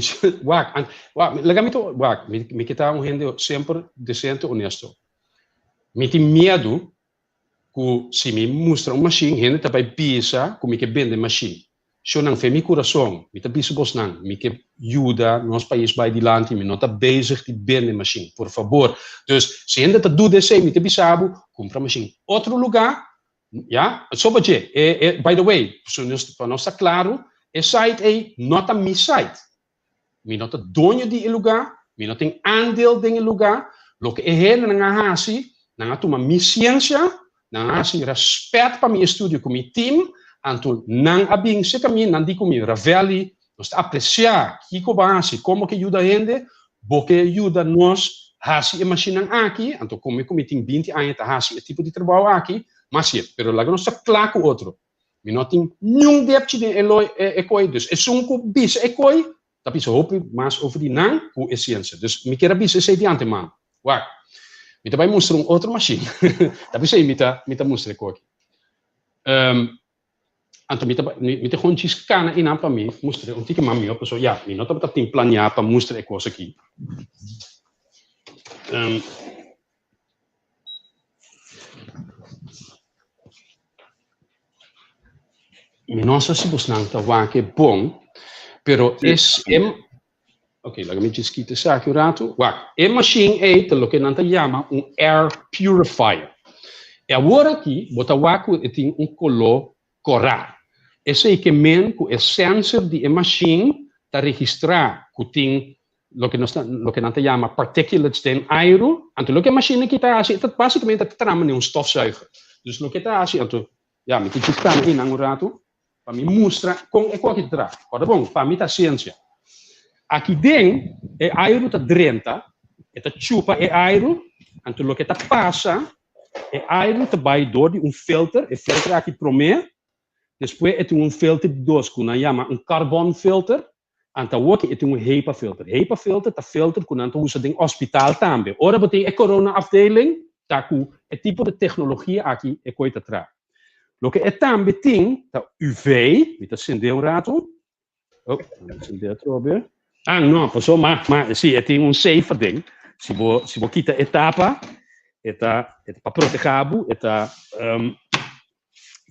wak, wak, laga mi ta, wak, mi ke ta un hende semper desente, honesto. Mi tin miedu ku si mi mustra un mashin, hende ta bai bisa ku mi ke bende mashin. Shonnan, fe mi kurason, mi ta bisa bosnan, mi ke yuda nos pais bai dilanti, mi no ta bezig di bende mashin, por fabor. Dus, si hende ta duda esei, mi ta bisa bo, kumpra mashin otro lugá, Ya, so pa dje, e, e, by the way, so nos, pa nos ta claro, e site ei no ta mi site. Mi no ta doño di e lugá, mi no tin aandeel den e lugá. Loke e hendenan a hasi, nan a tuma mi siensia, nan a hasi respet pa mi estudio ku mi team, anto nan a bin serka mi, nan di ku mi, Ravelli, Nos ta apresiá kiko bo a hasi, kon bo ke yuda hende, bo ke yuda nos hasi e mashinnan aki, anto komo ku mi tin binti aña ta hasi e tipo di trabou aki, mas sier. Pero laga nos ta kla ku otro. Mi no tin niun depchi den e loi e koi, dus esun ku bisa e koi ta bisa hopi mas over di nan ku e siensia. Dus mi kier a bisa esei di antemano. Wak, mi ta bai mustra un otro mashin, ta p'esei mi ta mi ta mustra e koi aki. Anto mi ta mi ta gewoon djis kana einan pa mi mustra un tiki mas mihó pasobra ya mi no tabata tin planeá pa mustra e kos aki. Mi no sa si bosnan ta wak e bon, pero es e Ok, laga mi djis kita esaki un ratu. Wak, e mashin ei ta loke nan ta yama un air purifier. E awor aki bo ta wak ku e tin un koló kòrá. Esei ke men ku e sensor di e mashin ta registrá ku tin loke nos ta loke nan ta yama particulates den airu. Anto loke e mashin aki ta hasi, e ta basikamente ta trama den un stofzuiger. Dus loke e ta hasi, anto ya mi ta djis tanda einan un ratu. Pa mi mustra kon e koki ta traha. Ora bon, pa mi ta siensia. Aki den, e airu ta drenta, e ta chupa e airu, anto loke ta pasa, e airu ta bai dor di un filter, e filter aki promé, despues e tin un filter di dos ku nan yama un carbon filter, anto awoki e tin un HEPA filter. HEPA filter ta filter ku nan ta usa den hospital tambe. Ora bo tin e corona afdeling, ta ku e tipo di teknologia aki e koi ta traha. Loke e tambe tin ta UV, mi ta sende un ratu. Oh, mi sende atrobe. Ah, no, paso ma, ma, si, e tin un safe aden. Si bo, si bo kita e tapa, e ta, e ta pa proteha bo, e ta, um,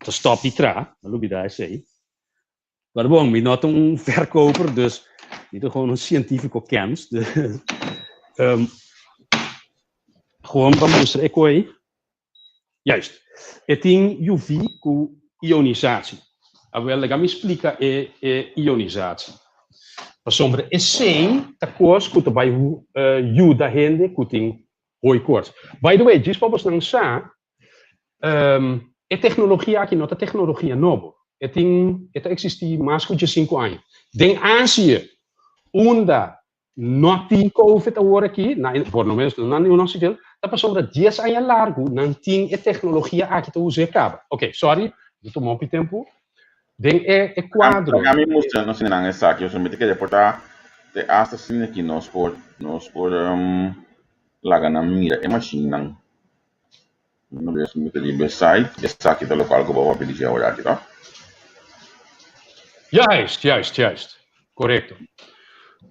ta stop di traha. Mi a lubida esei. Maar bon, mi no ta un verkoper, dus mi ta gewoon un científico kens. Dus, um, gewoon pa mustra e koi. Juist. E tin UV ku ionisatie. Awel, laga mi splika e, e ionisatie. Pasobra esei ta kos ku ta bai uh, yuda hende ku tin. Hooikoorts. By the way, djis pa bosnan sa, e teknologia aki no ta teknologia nobo. E tin, e ta eksistí mas ku diesinku aña. Den Azië, unda no tin Covid awor aki, na, por lo menos na Union Civil, ta pasobra dies aña largu nan tin e teknologia aki ta us'é kaba. Oké, sorry, mi tuma hopi tempu. Den e e kuadro. Laga mi mustra nos nan esaki, pasobra mi ta kere por ta te asta asina ki nos por nos por laga nan mira e mashinnan. Una bes mi ta riba e site, esaki ta lokual ku bo a papia di dje aworaki, to? Juist, juist, juist. Korekto.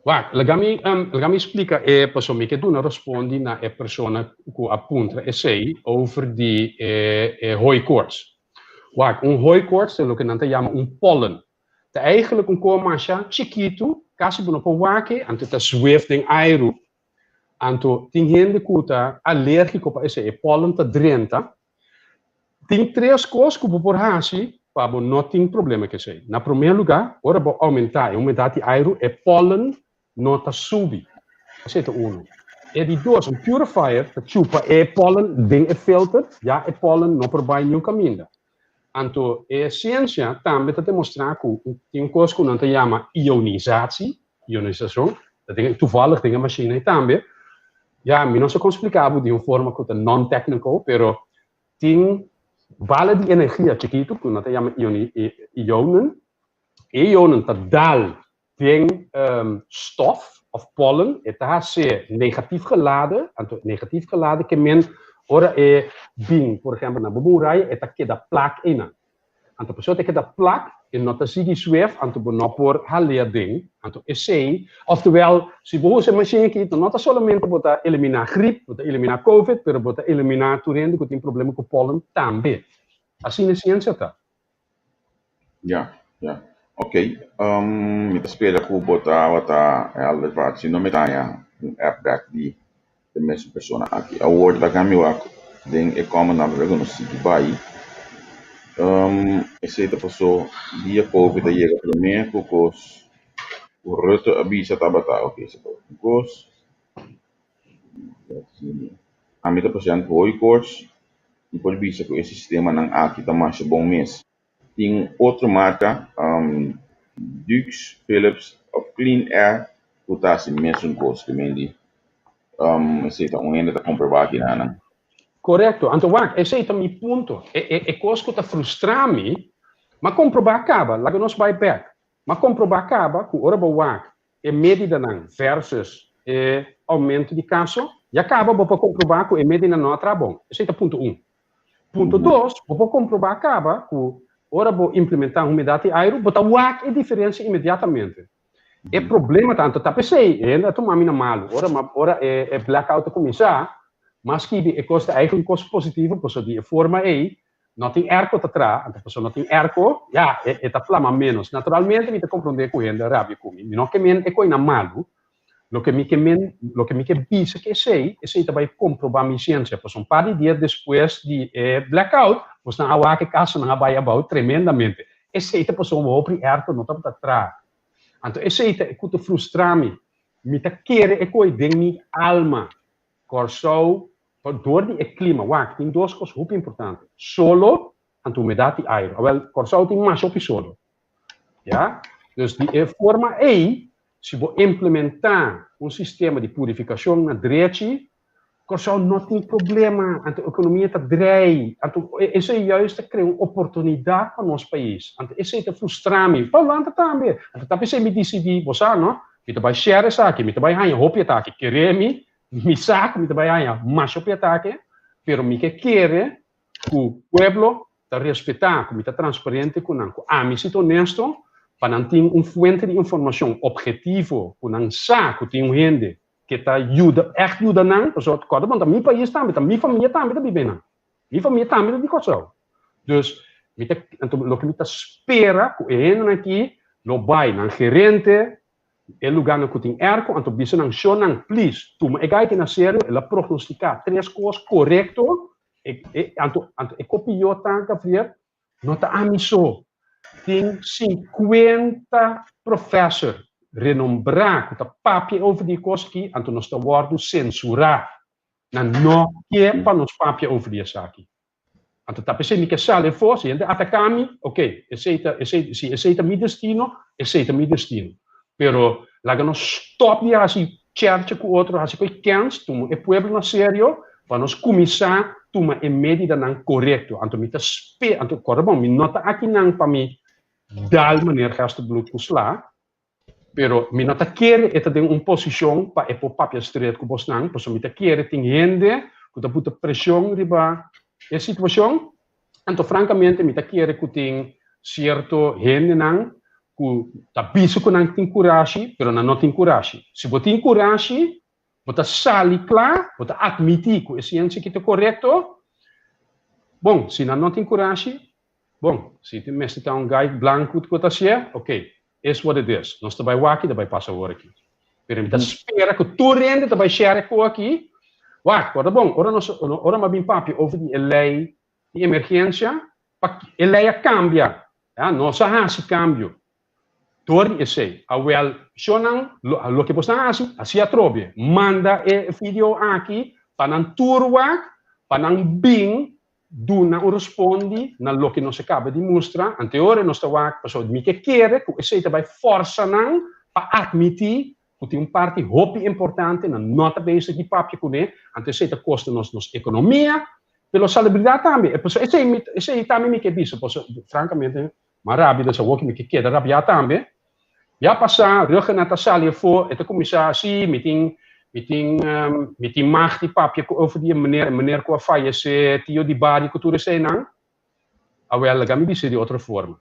Wak, laga mi, laga mi splika e, pasobra mi ke duna respondi na e persona ku a puntra esei over di e e hooikoorts. Wak, un hooikoorts ta loke nan ta yama un pollen. Ta eigenlijk un koe masha chikitu, kasi bo no por wak e, anto ta zweef den airu. Anto tin hende ku ta alérgiko pa esei, e pollen ta drenta. Tin tres kos ku bo por hasi pa bo no tin problema ku esei. Na promé lugá, ora bo oumentá e humedat di airu, e pollen no ta subi. Esei ta unu. E di dos, un purifier ta chupa e pollen den e filter, ya e pollen no por bai niun kaminda. Anto e siensia tambe ta demostrá ku tin un kos ku nan ta yama ionisatie, ionisashon, ta den toevallig den e mashina ei tambe. Ya, mi no sa kon splika bo di un forma ku ta non-technical, pero tin bala di energia chikitu ku nan ta yama ionen. E ionen ta dal den stof of pollen, e ta hasié negatief geladen, anto negatief geladen ke men ora e bin, por ehempel, na bo muraya, e ta keda plak einan. Anto pasobra e ta keda plak, e no ta sigui zweef, anto bo no por hal'é aden. Anto esei, oftewel, si bo usa e mashin aki, no ta solamente bo ta eliminá grip, bo ta eliminá covid, pero bo ta eliminá tur hende ku tin problema ku pollen tambe. Asina e siensia ta. Ya, ya. Ok, mi ta spera ku bo tabata helder pa si no mi ta haña un app bek di e mesun persona aki. Awor ta cambia wak den e comment nan pero nos sigui bai. Esey ta paso dia covid a yega prome cu cos cu Rutte a bisa tabata ok esey ta un cos. Ami ta pashent cu hooikoorts y por bisa cu e sistemanan aki ta masha bon mes. Tin otro marka, Dux, Philips of Clean Air ku ta hasi mesun kos ku men di. Esei ta un hende ta komprobá kinanan. Korekto. Anto wak, esei ta mi punto. E kos ku ta frustra mi, m'a komprobá kaba, laga nos bai bèk. M'a komprobá kaba ku ora bo wak e medidanan versus e oumento di kaso, ya kaba bo por komprobá ku e medidanan no a traha bon. Esei ta punto un. Punto dos, bo por komprobá kaba ku ora bo implementá humedat di airu, bo ta wak e diferensia inmediatamente. E problema ta, anto ta p'esei, e hende a tuma mi na malu. Ora ora e e blackout a kuminsá, m'a skibi e kos ta eigen un kos positivo, pasobra di e forma ei no tin airco ta traha, anto pasobra no tin airco, ya, e e ta plama ménos. Naturalmente mi ta komprondé ku hende a rabia ku mi. Mi no ke men e koinan malu, Loke mi ke men, loke mi ke bisa ke esei, esei ta bai komprobá mi siensia. Pasobra un par di dia despues di e blackout, bosnan a wak e kasonan a bai abou tremendamente. Esei ta pasobra hopi èrto no tabata traha. Anto esei ta e ku ta frustra mi. Mi ta kere e koi den mi alma. Kòrsou, dor di e klima, wak, tin dos kos hopi importante, solo anto humedat di airu. Awèl, Kòrsou tin masha hopi solo. Ya? Dus di e forma ei, si bo implementá un sistema di purifikashon na drechi, Kòrsou no tin problema, anto ekonomia ta drei, anto esei juist ta krea un oportunidat pa nos pais. Anto esei ta frustra mi, pa Hulanda tambe. Anto ta p'esei mi disidí, bo sa no, mi ta bai share esaki, mi ta bai haña hopi atake. Kere mi, mi sa ku mi ta bai haña masha hopi atake, pero mi ke kere ku pueblo ta respetá, ku mi ta transparente ku nan, ku ami si ta onesto, pa nan tin un fuente di informashon ophetivo, ku nan sa ku tin un hende ke ta yuda, ègt yuda nan, pasobra kòrda bon ta mi pais tambe, ta mi famia tambe ta biba einan. Mi famia tambe ta di Kòrsou. Dus, mi ta, anto loke mi ta spera ku e hendenan aki lo bai nan gerente, E lugánan ku tin èrko, anto bisa nan, Shonnan, please, tuma e gaita na serio, el a prognostiká tres kos korekto, e, e, anto, anto e kopió ta, Gabriel, no ta ami so. Tin sinkuenta profèsor renombrá ku ta papia over di e kos akí, anto nos ta wòrdu sensurá. Nan no ke pa nos papia over di esaki. Anto ta p'esei mi ke sali afó, si hende ataká mi, oké, esei ta, esei, si esei ta mi destino, esei ta mi destino. Pero laga nos stòp di hasi chèrchè ku otro, hasi koe kèns, tuma e pueblo na serio, pa nos kuminsá tuma e medidanan korekto. Anto mi ta spe, anto kòrda bon, mi no ta akinan pa mi dal meneer Gerstenbluth ku sla, Pero mi no ta kere e ta den un posishon pa e por papia stret ku bosnan, pasobra mi ta kere tin hende ku ta buta preshon riba e situashon. Anto frankamente mi ta kere ku tin sierto hendenan ku ta bisa ku nan tin kurashi, pero nan no tin kurashi. Si bo tin kurashi, bo ta sali kla, bo ta atmití ku e siensia aki ta korekto. Bon, si nan no tin kurashi, bon, si tin mester ta un gai blanku ku ta hasié, oké, Is what it is. Nos ta bai wak i ta bai pasa awor aki. Pero mi ta spera ku tur hende ta bai share e ku aki. Wak, ora bon, ora nos, ora mi a bin papia over di e lei di emergensia, pa e lei a kambia. Ya, nos a hasi kambio dor di esei. Awel, shonnan, loke bo esnan hasi, hasi atrobe. Manda e video aki pa nan tur wak, pa nan bin duna un respondi na loke nos a kaba di mustra anteor e nos ta wak pasobra mi ke kere ku esei ta bai forsa nan pa atmití ku tin un parti hopi importante nan no ta bezig di papia kuné anto esei ta kosta nos nos ekonomia pero salubridat tambe pasobra esei mi esei tambe mi ke bisa pasobra frankamente M'a rabia des awor ki mi ke keda rabiá tambe. Ya pasá, Ruggenat a sali afó, e ta kuminsá, Sí, mi tin, mi tin, mi tin mag di papia ku over di e meneer, e meneer ku a fayesé, tio di bario ku tur eseinan. Awel, laga mi bis'é di otro forma.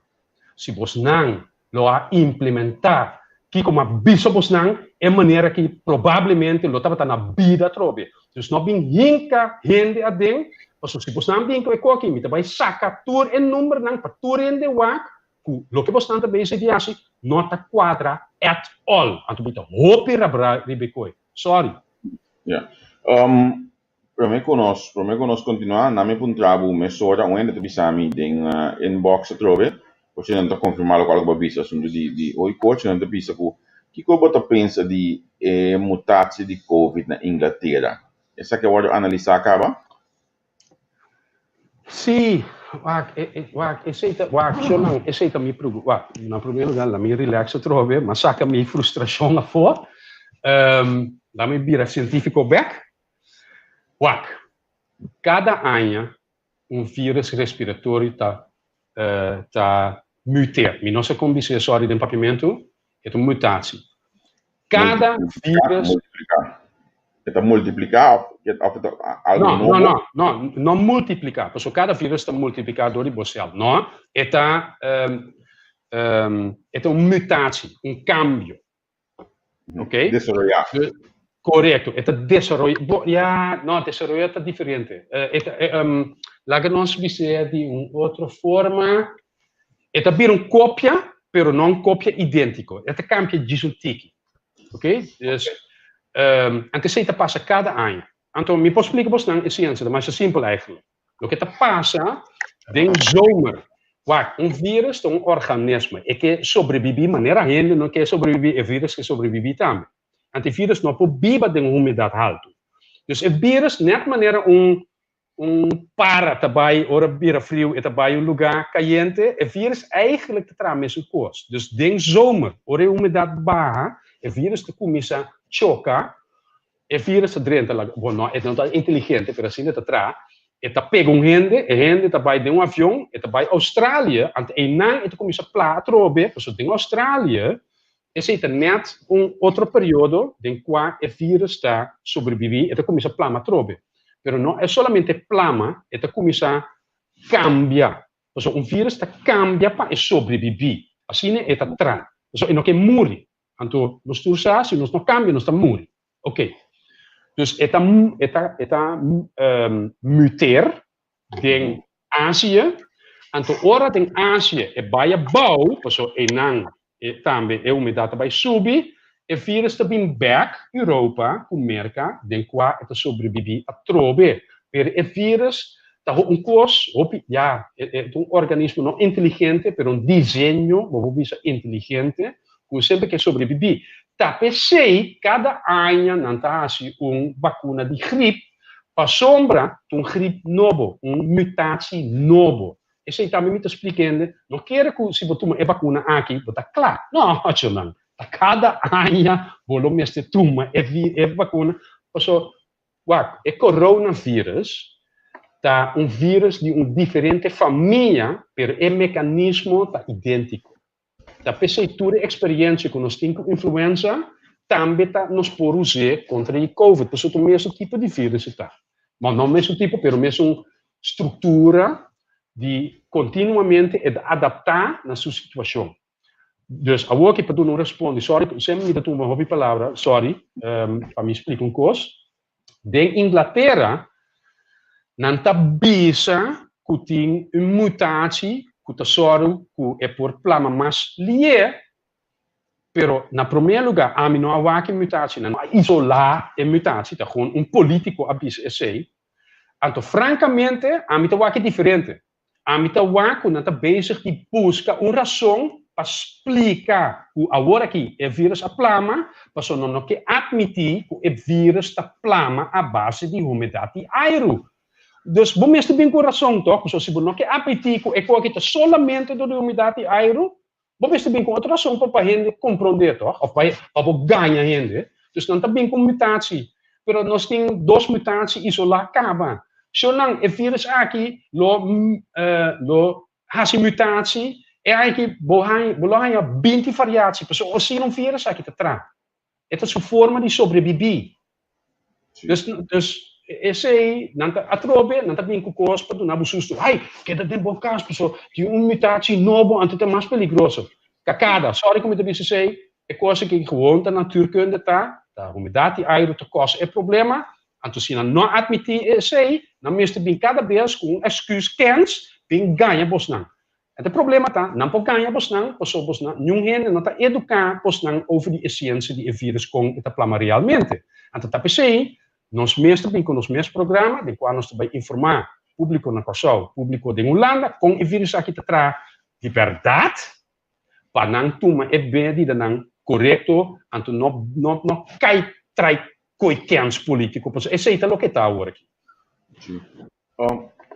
Si bosnan lo a implementá kiko m'a bisa bosnan, e meneer aki probablemente lo tabata na bida atrobe. Dus no bin hinka hende aden, pasobra si bosnan bin ku e koki, mi ta bai saka tur e numbernan pa tur hende wak ku loke bosnan ta bezig di hasi no ta kuadra at all. Anto mi ta hopi rabra riba e koe. Sorry. Ya. Prome ku nos, prome ku nos kontinuá, nan mi puntra bo mesora un hende ta bisa mi den inbox atrobe, por si nan ta konfirmá lokual ku bo a bisa asuntu di di hooikoorts, nan ta bisa ku kiko bo ta pensa di e mutatie di covid na Inglatera? Esaki a wòrdu analisá kaba? Sí, wak, e, e, wak, esei ta, wak, shonnan, esei ta mi pregu, wak, na promé lugar la mi relax atrobe, m'a saka mi frustrashon afó, la mi bira sientífiko bèk. Wak, kada aña un virus respiratorio ta ta muteer. Mi no sa kon bisa sorry den papiamentu, e ta un mutatie. Kada virus. Multipliká. E ta multipliká of of e ta algu No, nobo? no, no, no, no multipliká, pasobra kada virus ta multipliká dor di bo sèl. No, e ta e ta un mutatie, un kambio. Ok? Desaroyá. Korekto, e ta desaroyá, bo, ya, no, desaroyá ta diferente. E ta, laga nos bis'é di un otro forma, e ta bira un kopia, pero no un kopia idéntiko. E ta kambia djis un tiki. Ok? Dus, anto esei ta pasa kada aña. Anto mi por splika bosnan e siensia, ta masha simpel eigenlijk. Loke ta pasa den zomer, wak, un virus ta un organismo, e ke sobrebibí manera hende no ke sobrebibí, e virus ke sobrebibí tambe. Anto e virus no por biba den un humedat haltu. Dus e virus net manera un un para ta bai ora bira friu e ta bai un lugá kayente, e virus eigenlijk ta traha mesun kos. Dus den zomer, ora e humedat baha, e virus ta kuminsá choka. E virus ta drenta laga, bon no, e no ta inteligente, pero asina e ta traha, e ta pega un hende, e hende ta bai den un avion, e ta bai Australia, anto einan e ta kuminsá pla atrobe, pasobra den Australia esei ta nèt un otro periodo den kua e virus ta sobrebibí, e ta kuminsá plama atrobe. Pero no e solamente plama, e ta kuminsá kambia, pasobra un virus ta kambia pa e sobrebibí, asina e ta traha, pasobra e no ke muri. Anto nos tur sa si nos no cambia nos ta muri. Ok. Dus e ta e ta e ta muteer den Azië. Anto ora den Azië e bai abou, paso einan e tambe e humedad ta bai subi, e virus ta bin bek Europa ku Merka den kua e ta sobrebibi atrobe. Pero e virus ta un kos hopi, ya, e ta un organismo no inteligente, pero un diseño, bo por bisa inteligente, ku semper ke sobrebibí. Ta p'esei kada aña nan ta hasi un bakuna di grip Pasobra ta un grip nobo, un mutatie nobo. Esei tambe mi ta splika hende, no kere ku si bo tuma e bakuna aki bo ta kla. No, ochonan, ta kada aña bo lo mester tuma e bakuna, paso wak, e coronavirus ta un virus di un diferente famia, pero e mekanismo ta idéntiko. Ta p'esei tur e eksperensia ku nos tin ku influenza tambe ta nos por us'é kontra di covid, pasobra ta mesun tipo di virus e ta. Bon, no mesun tipo, pero mesun struktura di kontinuamente e ta adaptá na su situashon. Dus awor aki pa duna un respondi, sorry, semper mi ta tuma hopi palabra, sorry, pa mi splika un kos. Den Inglatera nan ta bisa ku tin un mutatie ku ta sòru ku e por plama mas lié, pero na promé lugá ami no a wak e mutatie, nan no a isolá e mutatie, ta gewoon un polítiko a bisa esei. Anto frankamente ami ta wak e diferente. Ami ta wak ku nan ta bezig di buska un rason pa splika ku awor aki e virus a plama, pasobra nan no ke atmití ku e virus ta plama a base di humedat di airu. Dus bo mester bin ku un rason tòg, pasobra si bo no ke atmití ku e koki ta solamente dor di humedat di airu, Bo mester bin ku otro rason pa pa hende komprondé tòg, òf pa pa bo gaña hende. Dus nan ta bin ku mutatie, pero nos tin dos mutatie isolá kaba. Shornan e virus aki lo lo hasi mutatie, e aki bo haña bo lo haña binti variatie, pasobra asina un virus aki ta traha. E ta su forma di sobrebibí. Dus, dus esei, nan ta atrobe, nan ta bin ku kos pa duna bo susto. Ai, keda den bo kas, paso tin un mutatie nobo, anto ta mas peligroso. Kakada, sorry ku mi ta bisa esei, e kos aki gewoon ta natuurkunde ta, ta humedat di airu ta kosa e problema, anto si nan no atmití esei, nan mester bin kada bes ku un èsküs kens bin gaña bosnan. E problema ta, nan por gaña bosnan, pasobra bosnan, niun hende no ta eduká bosnan over di e siensia di e virus kon e ta plama realmente. Anto ta p'esei nos mes ta bin ku nos mes programa den kua nos ta bai informá públiko na Kòrsou, públiko den Hulanda kon e virus aki ta traha di bèrdat pa nan tuma e medidanan korekto anto no no no kai trai koi kèns polítiko pasobra esei ta loke ta awor aki.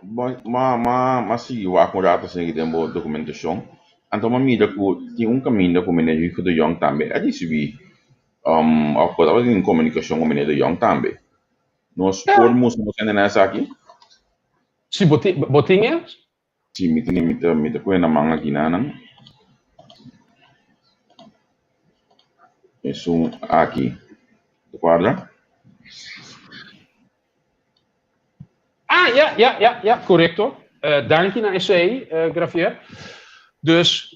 Ma ma ma sigui wak un rato asina ki den bo dokumentashon, anto m'a mira ku tin un kaminda ku meneer Hugo de Jong tambe a risibí òf por tabata tin komunikashon ku meneer de Jong tambe. Nos por mustra nos hende na esaki? Si bo tin bo tin e? Si mi tin mi ta mi ta kohe na man aki nanan. Esun aki. Ta kuadra? Ah, ja, ja, ja, ja, korekto. Danki na esei, Gravier. Dus,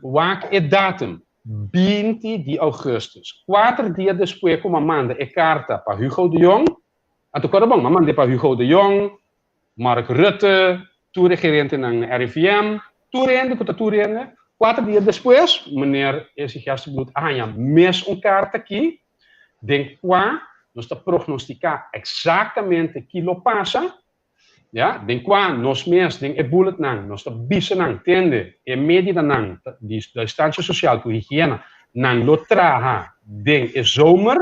wak e datum, binti di augustus. Kuater dia despues ku m'a manda e karta pa Hugo de Jong, anto kòrda bon, m'a mand'é pa Hugo de Jong, Mark Rutte, tur e gerentenan na RIVM, tur hende ku ta tur hende. Kuater dia despues, meneer Esi Gerstenbluth a haña mes un karta aki, den kua nos ta prognostiká eksaktamente ki lo pasa, ya, den kua nos mes den e bulletnan nos ta bisa nan, tende e medidanan di distansia sosial ku higiena nan lo traha den e zomer,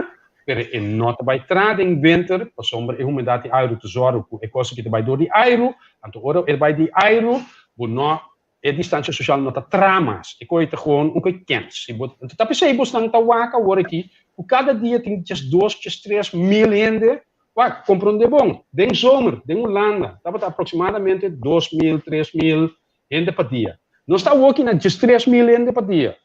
pero e no ta bai traha den winter pasobra e humedat di airu ta zòrg ku e kos aki ta bai dor di airu, anto ora e bai di airu bo no E distancia social no ta tra mas. E koe ta gewoon un koe kens. Si bo, anto ta p'esei bosnan ta wak awor aki ku kada dia tin diesdos, diestres mil hende. Wak, komprondé bon, den zomer, den Hulanda, tabata aproksimadamente 2000, 3000 hende pa dia. Nos ta awor aki na 13 mil hende pa dia.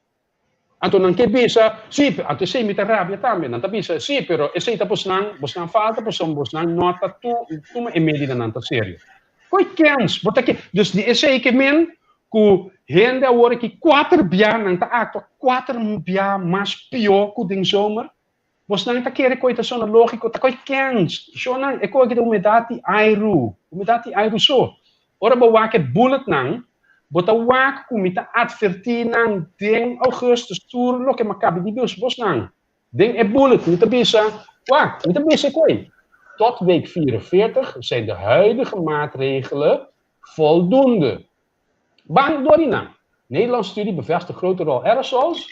Anto nan ke bisa, sí, anto esei mi ta rabia tambe. Nan ta bisa, sí, pero esei ta bosnan, bosnan falta pasobra bosnan no ta tuma e medidanan ta serio. Koe kens, bo ta ke, dus di esei ke men ku hende awor aki kuater bia nan ta aktua kuater bia mas pió ku den zomer. Bosnan ta kere koe ta sona lógiko, ta koe kens. Shonnan, e koe aki ta humedat di airu, humedat di airu so. Ora bo wak e bulletnan, bo ta wak ku mi ta atvertí nan den augustus tur loke mi a kabi di bisa bosnan. Den e bullet mi ta bisa, wak, mi ta bisa e koe, Tot week 44 zijn de huidige maatregelen voldoende. Ban dor di nan. Nederlandse studie bevestigt grote rol aerosols.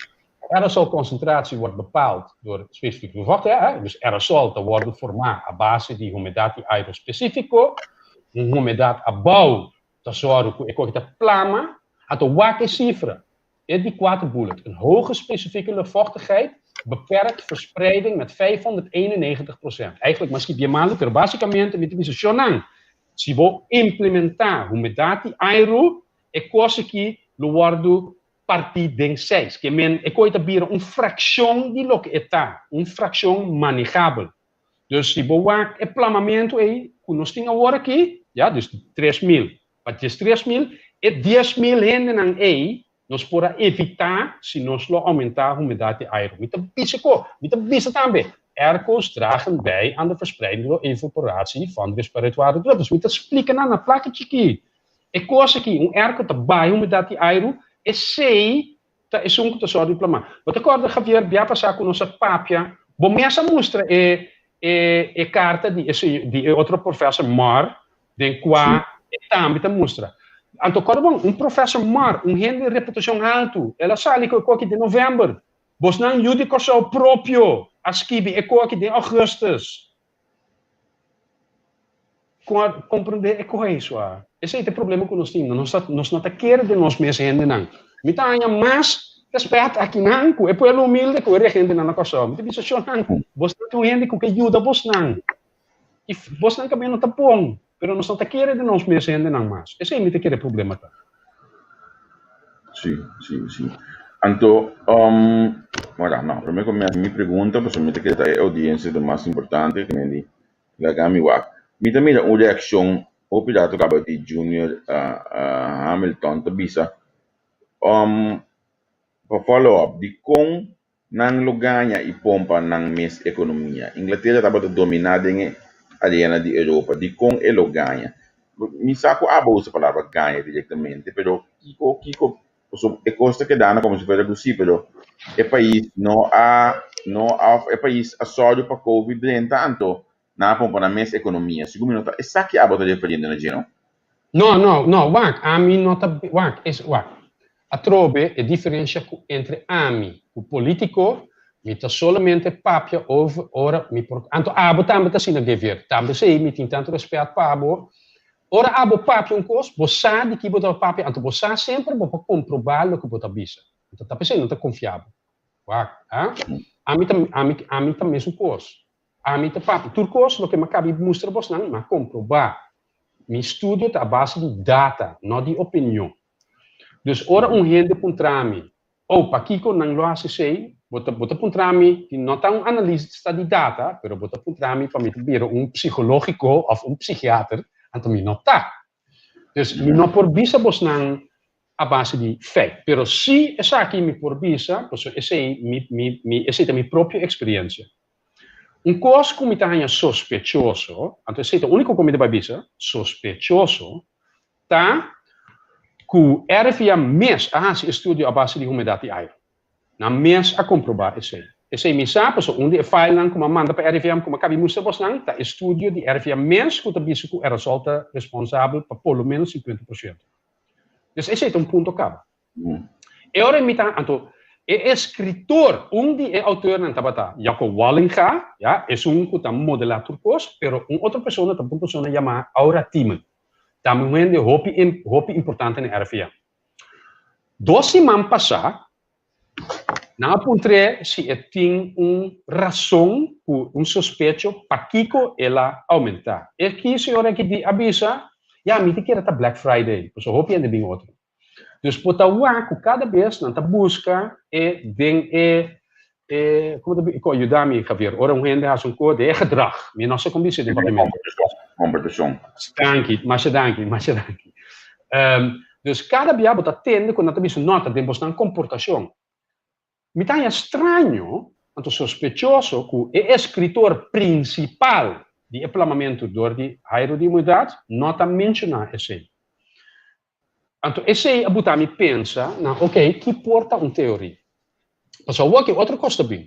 Aerosolconcentratie wordt bepaald door specifieke luchtvochtigheid. Dus aerosol ta wòrdu formá a base di humedat di airu spesífiko. Un humedat abou ta sòru ku e koki ta plama. Anto wak e sifra. E di kuater bullet, Een hoge specifieke luchtvochtigheid beperkt verspreiding met 591%. Eigenlijk mas ki bien malu, pero básikamente mi ta bisa shonnan, si bo implementá humedat di airu, e kos aki lo wòrdu partí den seis. Ke men e koi ta bira un frakshon di loke e ta, un frakshon manejabel. Dus si bo wak e plamamentu ei ku nos tin awor aki, ya, dus di 3000 pa 13 mil, e 10.000 hendenan ei nos por a evitá si nos lo oumentá humedat di airu. Mi ta bisa ko, mi ta bisa tambe, airco's dragen bij aan de verspreiding door evaporatie van respiratoire druppels. Mi ta splika nan na plaka chikí. E kos aki, un airco ta baha humedat di airu, esei ta esun ku ta sòru di plama. Bo ta kòrda, Javier, bia pasá ku nos a papia, bo mes a mustra e karta di e otro professor Mar, den kua e tambe ta mustra. Anto kòrda bon, un professor Mar, un hende di reputashon haltu, el a sali ku e koki den novèmber. Bosnan yu di Kòrsou propio a skibi e koki den ougùstùs. Kon a komprendé e kohe sua? Esei ta e problema ku nos tin. Nos ta, nos no ta kere den nos mes hendenan. Mi ta haña mas rèspèt akinan ku e pueblo humilde ku e regentenan na Kòrsou. Mi ta bisa shonnan, bosnan tin un hende ku ke yuda bosnan. I bosnan kaminda no ta bon, pero nos no ta kere den nos mes hendenan mas. Esei mi ta kere e problema ta. Sí, sí, sí. Anto, um, wala, no, promé ku mi hasi mi pregunta, pasobra mi ta kere ta e oudiensia ta mas importante, ke men di laga mi wak. Mi ta mira un reakshon hopi rato kaba di Junior Hamilton ta bisa, um, pa follow up, dikon Nan lo gaña i pompa nan mes ekonomia. Inglatera tabata dominá den e arena di Europa. Dikon e lo gaña? Mi sa ku abo usa palabra gaña direktamente, pero kiko, kiko, pasobra e kos ta kedando komo si fuera ku si, pero e pais no a, no a, òf e pais a sòru pa covid drenta, anto nan a pompa nan mes ekonomia. Sigur mi no ta esaki abo ta referiendo na dje, no? No, no, no, wak, ami no ta, wak, es, wak. Atrobe e diferencia cu entre ami cu politico, mi ta solamente papia over ora mi por, anto abo tambe ta asina Gevier, tambe esey mi tin tanto respet pa abo, ora abo papia un cos, bo sa di ki bo ta papia, anto bo sa semper bo por comproba loke bo ta bisa, anto ta pesey no ta confia bo, wak, ha? Ami ta, ami, ami ta mesun cos, ami ta papia tur cos loke mi a caba di mustra bosnan, mi a comproba, mi studio ta a base di data, no di opinion. Dus ora un hende puntra mi, Oh, pakiko nan lo hasi esei? Bo ta bo ta puntra mi, di no ta un analista di data, pero bo ta puntra mi pa mi ta bira un psikologiko òf un psikiater, anto mi no ta. Dus mi no por bisa bosnan a base di feit, pero si esaki mi por bisa, pasobra esei mi mi mi esei ta mi propio eksperiensia. Un kos ku mi ta haña sospechoso, anto esei ta úniko ku mi ta bai bisa, sospechoso, Ta ku RFIA mes a hasi estudio a base di humedat di airu. Nan mes a komprobá esei. Esei mi sa pasobra un di e failnan ku mi a manda pa RIVM ku mi a kabi mustra bosnan ta estudio di RFIA mes ku ta bisa ku aerosol ta responsabel pa por lo menos 50%. Dus esei ta un punto kaba. E ora mi ta, anto e eskritor, un di e outornan tabata Jacco Wallinga, ya, esun ku ta modelá tur kos, pero un otro persona tabata un persona yamá Aura Tiemen. Tambe un hende hopi hopi importante na RVM. Dos siman pasá, nan a puntr'é si e tin un rason ku un sospecho pakiko el a oumentá. E ki señora aki di a bisa, Ya, mi ta kere ta Black Friday, pasobra hopi hende bin otro. Dus bo ta wak ku kada bes nan ta buska e den e e komo ta ko yuda mi Javier ora un hende hasi un ko den e gedrag mi no sa kon bisa den papiamentu. Komportashon. Danki, masha danki, masha danki. Dus kada bia bo ta tende ku nan ta bisa no ta den bosnan komportashon. Mi ta haña straño, anto sospechoso ku e eskritor prinsipal di e plamamentu dor di Jairo di Humedad no ta menshoná esei. Anto esei a buta mi pensa na, ok, ki por ta un teoria? Pasobra awor ki otro kos ta bin.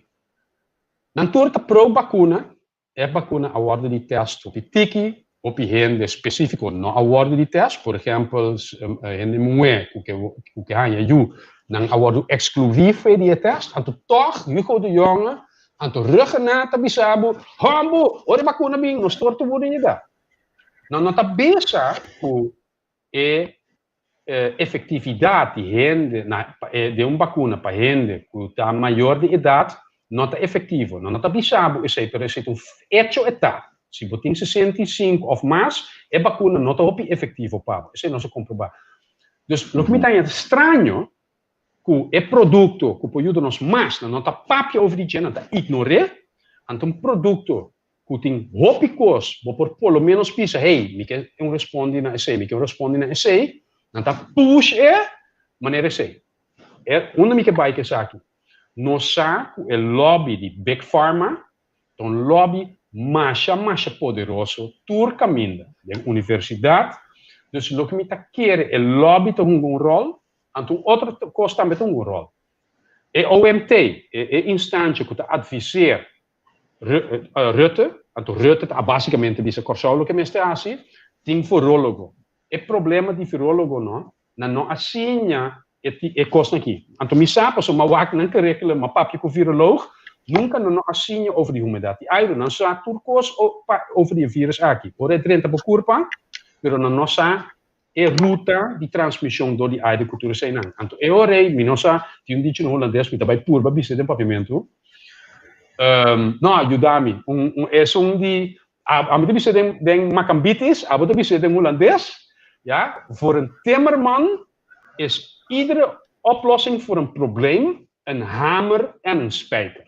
Nan tur ta pro bakuna, e bakuna a wòrdu di tèst hopi tiki, hopi hende spesífiko no a wòrdu di tèst, por ehèmpel hende muhé ku ke ku ke haña yu Nan a wòrdu ekskluí fo'i di e tèst, anto tòg Hugo de Jonge, anto Rhuggenaath ta bisa bo, Hòmbu, ora e bakuna bin, nos tur ta wòrdu yega. Nan no ta bisa ku e efektividat di hende na den un bakuna pa hende ku ta mayor di edat no ta efektivo. Nan no ta bisa bo esei, pero esei ta un echo e ta. Si bo tin 65 òf mas, e bakuna no ta hopi efektivo pa bo. Esei nos a komprobá. Dus loke mi ta haña straño ku e produkto ku por yuda nos mas, nan no ta papia over di dje, nan ta ignor'é. Anto un produkto ku tin hopi kos, bo por por lo ménos bisa, hey, mi ke un respondi na esei, mi ke un respondi na esei, nan ta push e manera esei. E unda mi ke bai ku esaki? Nos sa ku e lobby di Big Pharma Ta un lobby masha masha poderoso tur caminda, den universidad. Dus loke mi ta kere e lobby ta hunga un rol, anto un otro cos tambe ta hunga un rol. E OMT, e instancia cu ta adviseer Rutte, anto Rutte ta basicamente bisa Corsou loke mester haci, tin virologo. E problema di virologo no, Nan no a siña e e kosnan aki. Anto mi sa pasobra mi a wak nan curriculum, mi a papia ku viroloog, nunka nan no a siña over di humedat di airu. Nan sa tur kos over di e virus aki. Ora e drenta bo kurpa, pero nan no sa e ruta di transmishon dor di airu ku tur eseinan. Anto e ora ei mi no sa, tin un dicho na hulandes, mi ta bai purba bisa den papiamentu, no, yuda mi, un un esun di Ami ta bisa den den Makambitis, abo ta bisa den Hulandes, ja, voor een timmerman is iedere oplossing voor een probleem een hamer en een spijker.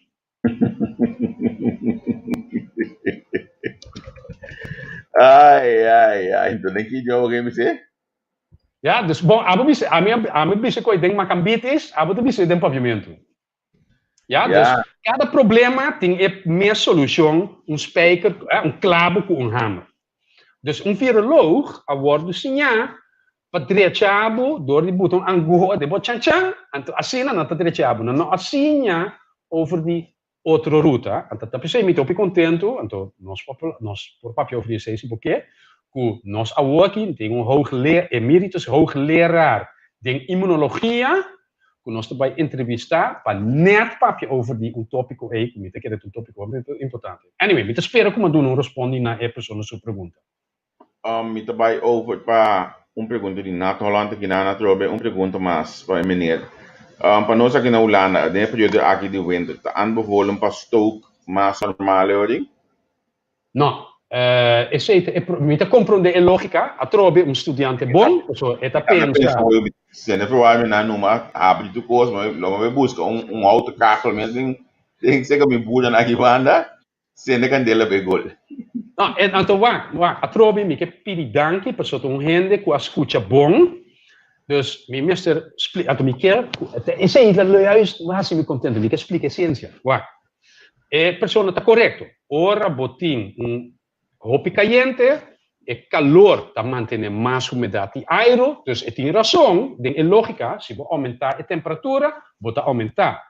Ai, ai, ai. Enton den ki idioma ke bis'é? Ja, dus bon, abo bisa, ami ami bisa koe den Makambitis, abo ta bisa den Papiamentu. Ja, dus kada problema tin e mes solushon, un spijker, un klabo ku un hamer. Dus un viroloog a wòrdu siñá pa drecha bo dor di buta un anguha den bo chanchan, anto asina nan ta drecha bo. Nan no a siña over di otro ruta, anto ta p'esei mi ta hopi kontentu, anto nos por nos por papia over di esei si bo ke, ku nos awoki tin un hoogleraar, emeritus hoogleraar den immunologia, ku nos ta bai entrevistá pa nèt papia over di un tópiko ei ku mi ta kere ta un tópiko hopi importante. Anyway, mi ta spera ku mi a duna un respondi na e persona su pregunta. Mi ta bai over pa un pregunta di Nat Holland aki nan atrobe un pregunta mas pa e meneer. Pa nos aki na Hulanda den e periodo aki di winter ta aanbevolen pa stook mas normal e ori? No, esei ta e mi ta komprondé e lógika, atrobe un studiante bon, pasobra e ta pensa. Sende verwarming nan numa habri tur kos, lo mi buska un un houten kachel mes den den seka mi buurnan aki banda, sende kandela pa e gol. No, e anto wak, wak, atrobe mi ke pidi danki pasobra ta un hende ku a skucha bon, dus mi mester spli, anto mi kier, esei ta juist hasi mi kontento, mi ke splika e siensia, wak. E persona ta korekto. Ora bo tin un hopi kayente, e kalor ta mantené mas humedat di airu, dus e tin rason den e lógika, si bo oumentá e temperatura, bo ta oumentá.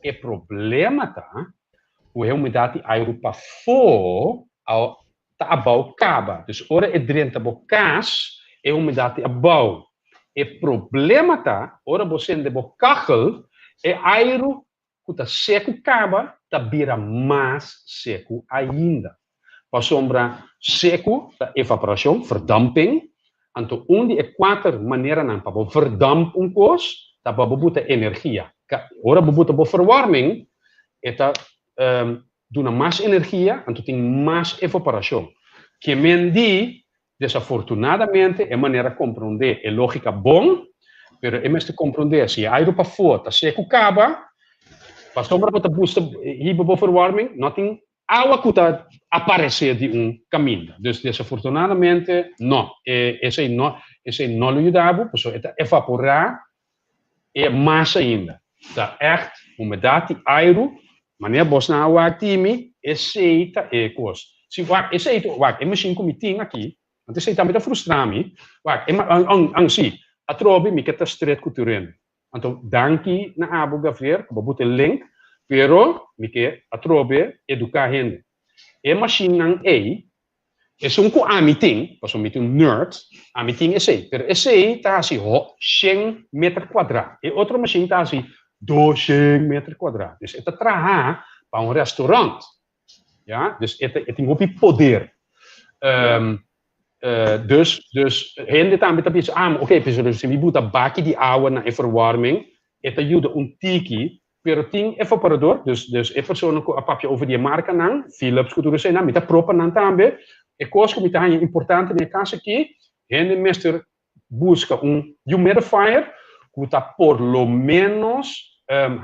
E problema ta ku e humedat di airu pafó ta abou kaba. Dus ora e drenta bo kas, e humedat di abou. E problema ta, ora bo sende bo kachel, e airu ku ta seku kaba ta bira mas seku ainda. Pasobra seku ta evaporashon, verdamping, anto un di e kuater maneranan pa bo verdamp un kos ta pa bo buta energia. Ora bo buta bo verwarming e ta duna mas energia anto tin mas evaporashon. Ke men di Desafortunadamente e manera komprondé e lógika bon, pero e mester komprondé si e airu pafó ta seku kaba, pasobra bo ta busta hiba bo verwarming, no tin awa ku ta aparesé di un kaminda. Dus desafortunadamente no, e esei no esei no lo yuda bo, pasobra e ta evaporá e mas ainda. Ta ègt humedat di airu, manera bosnan a wak di mi, esei ta e kos. Si wak esei ta, wak e mashin ku mi tin aki, anto esei tambe ta frustra mi, wak e an si, atrobe mi ke ta stret ku tur hende. Anto danki na abo Gavier ku bo buta e link, pero mi ke atrobe eduká hende. E mashinnan ei. Esun ku ami tin, pasobra mi ta un nerd, ami tin esei, pero esei ta hasi shen meter kuadrá. E otro mashin ta hasi doshen meter kuadrá. Dus e ta traha pa un restaurant. Ya, dus e ta, e tin hopi poder. Dus, dus hende tambe ta bisa, ah, oké, pero si mi buta baki di awa na e verwarming, e ta yuda un tiki. Pero tin evaporador, dus dus e persona ku a papia over di e markanan, Philips ku tur eseinan, mi ta pro pa nan tambe. E kos ku mi ta haña importante den e kas aki, hende mester buska un humidifier ku ta por lo ménos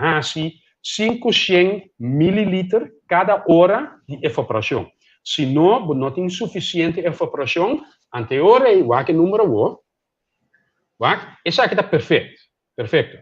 hasi 500 mililiter kada ora di evaporashon. Si no, bo no tin sufisiente evaporashon, ante e ora ei, wak e numero awor, wak, esaki ta perfect. Perfecto.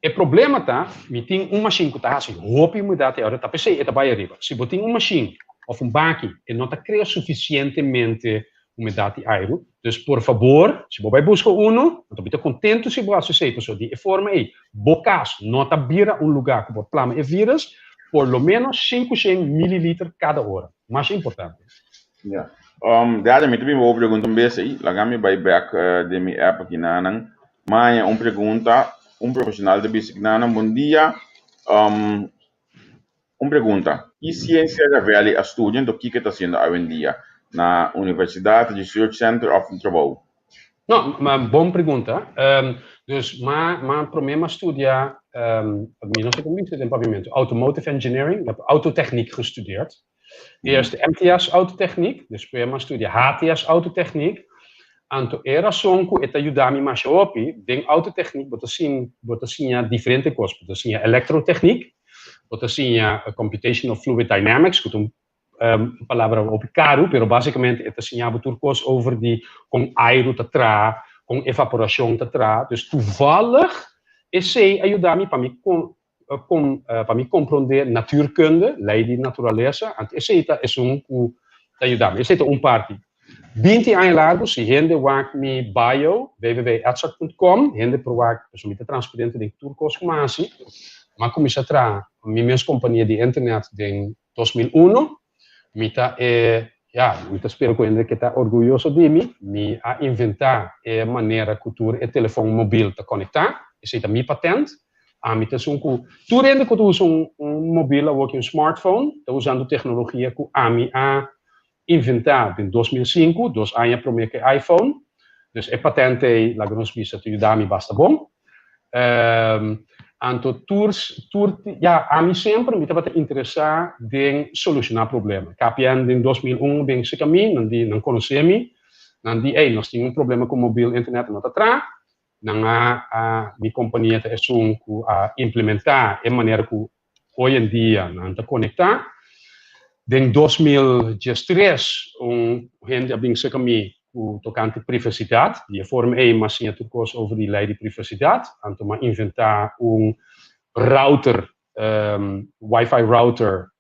E problema ta, mi tin un mashin cu ta haci hopi humedad e ora ta p'esey e ta bay ariba. Si bo tin un mashin of un baki e no ta crea suficientemente humedad di airu. Dus por fabor, si bo bay busca uno, anto mi ta contento si bo haci esey, pasobra di e forma ey bo cas no ta bira un lugar cu por plama e virus, por lo menos 500 mililiter cada ora. Masha importante. Ya. Dada, mi ta bin bo pregunta un bes ey. Laga mi bay bek den mi app aki nanan. Maña un pregunta, un profesional ta bisa kinan bon dia, un pregunta, ki ciencia Ravelli a studia anto kiko e ta haciendo awendia? Na universidad, research center of un trabou? No, bon pregunta. Dus ma ma prome m'a studia, mi no sa con bisa den papiamento, automotive engineering, mi a autotechniek gestudeerd. Eerst MTS Autotechniek, despues m'a studia HTS Autotechniek. Anto e rason ku e ta yuda mi masha hopi, den autotechniek bo ta sin bo ta siña diferente kos. Bo ta siña elektrotechniek, bo ta siña computational fluid dynamics, ku ta un palabra hopi karu, pero basikamente e ta siña bo tur kos over di kon airu ta traha, kon evaporashon ta traha. Dus toevallig esei a yuda mi pa mi kon pa mi komprondé natuurkunde, lei di naturalesa, anto esei ta esun ku ta yuda mi. Esei ta un parti. 20 aña largu, si hende wak mi bio, www.edzard.com, hende por wak, pasobra mi ta transparente den tur kos ku mi hasi. Mi a kuminsá traha mi mes kompania di internet den 2001. Mi ta e, ya, mi ta spera ku hende ke ta orguyoso di mi. Mi a inventá e manera ku tur e telefòn mobil ta konektá. Esei ta mi patent. Ami ta esun ku tur hende ku ta usa un un mobil awoki, un smartphone, ta usando teknologia ku ami a inventá den 2005, 2 aña promé ku e iPhone. Dus e patente ei, laga nos bisa, ta yuda mi basta bon. Anto tur tur ya, ami semper mi tabata interesá den solushoná problema. KPN den 2001 a bin serka mi, nan di nan konosé mi, nan di, ey, nos tin un problema ku mobil internet no ta traha. Nan a a mi kompania ta esun ku a implementá e manera ku hoy en dia nan ta konektá. Den 2013 un hende a bin serka mi ku tokante privasidat. Di e forma ei m'a siña tur kos over di lei di privasidat. Anto m'a inventá un router, wifi router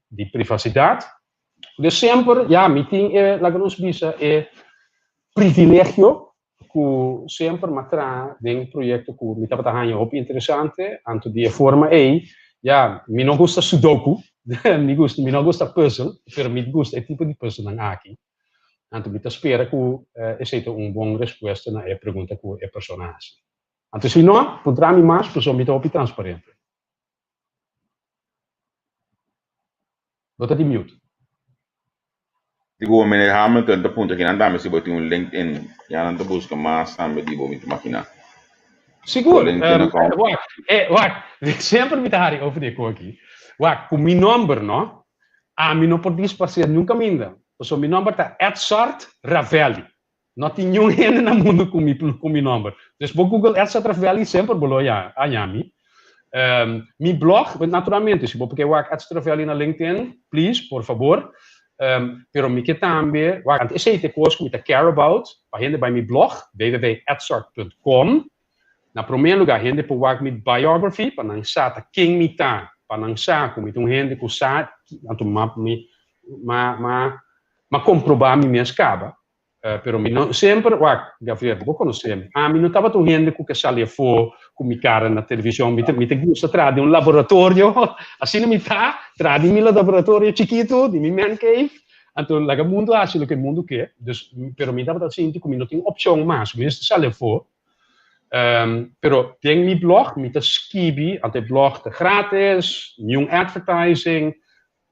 di privasidat. Dus semper, ya, mi tin e, laga nos bisa, e privilegio ku semper m'a traha den proyekto ku mi tabata haña hopi interesante. Anto di e forma ei, ya, mi no gusta sudoku, mi gusta, mi no gusta puzzel, pero mi gusta e tipo di puzzelnan aki. Anto mi ta spera ku esei ta un bon respuesta na e pregunta ku e persona a hasi. Anto si no, puntra mi mas, pasobra mi ta hopi transparente. Bo ta di mute. Digo, meneer Hamilton ta puntra kinan tambe si bo tin un LinkedIn. Ya nan ta buska mas tambe di bo, mi ta imaginá. Sigur. LinkedIn account. Wak, wak, semper mi ta hari over di e koki. Wak, ku mi nomber, no? Ami no por disparse nunka minda. Pasobra mi nomber ta Edzard Ravelli. No tin niun hende na mundu ku mi ku mi nomber. Dus bo Google Edzard Ravelli semper bo lo haña mi. Mi blog, naturalmente, si bo por ke wak Edzard Ravelli na LinkedIn, please, por fabor. Pero mi ke tambe wak, esei ta e kos ku mi ta care about, pa hende bai mi blog, www.edzard.com. Na promé lugá, hende por wak mi biography pa nan sa ta ken mi ta, pa nan sa ku mi ta un hende ku sa, anto m'a mi m'a m'a m'a komprobá mi mes kaba. Pero mi no semper, wak, Gabriel, bo konosé mi. Ami no tabata un hende ku ke sali afó ku mi kara na televishon. Mi ta mi ta gusta traha den un laboratorio. Asina mi ta, traha den mi laboratorio chikitu, di mi man cave. Anto laga mundu hasi loke mundu ke, dus, pero mi tabata sinti ku mi no tin opshon mas, mi mester sali afó. Pero den mi blog mi ta skibi, anto e blog ta gratis, niun advertising.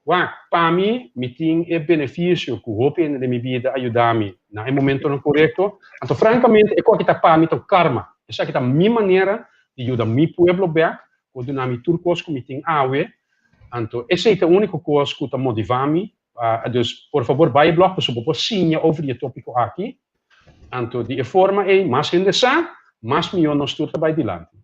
Wak, pa mi, mi tin e benefisio ku hopi hende den mi bida a yuda mi na e momentonan korekto. Anto frankamente e ku aki ta pa mi ta un karma. Esaki ta mi manera di yuda mi pueblo bèk ku a duna mi tur kos ku mi tin awe. Anto esei ta e úniko kos ku ta motivá mi. Dus por fabor bai e blog pasobra bo por siña over di e tópiko aki. Anto di e forma ei mas hende sa, mas mihó nos tur ta bai dilanti.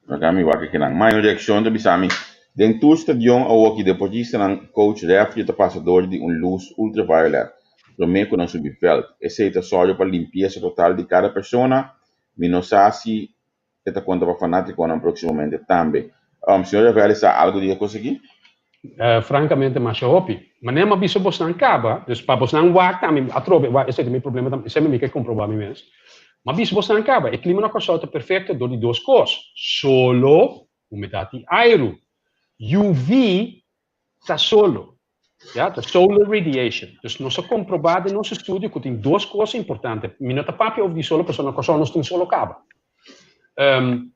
Laga mi wak akinan. Maño reakshon ta bisa mi, Den tur stadion awoki deportistanan, coach, refri ta pasa dor di un lus ultraviolet promé ku nan subi vèlt. Esei ta sòru pa limpiesa total di kada persona. Mi no sa si E ta konta pa fanátikonan próksimamente tambe. Señor Ravelli sa algu di e kos aki? Frankamente masha hopi. Manera mi a bisa bosnan kaba, dus pa bosnan wak tambe, atrobe, wak, esei ta mi problema tambe, esei mi ke komprobá mi mes. Mi a bisa bosnan kaba, e klima na Kòrsou ta perfekto dor di dos kos, solo, humedat i airu. UV ta solo, ya, ta solar radiation. Dus nos a komprobá den nos estudio ku tin dos kos importante. Mi no ta papia over di solo pasobra na Kòrsou nos tin solo kaba.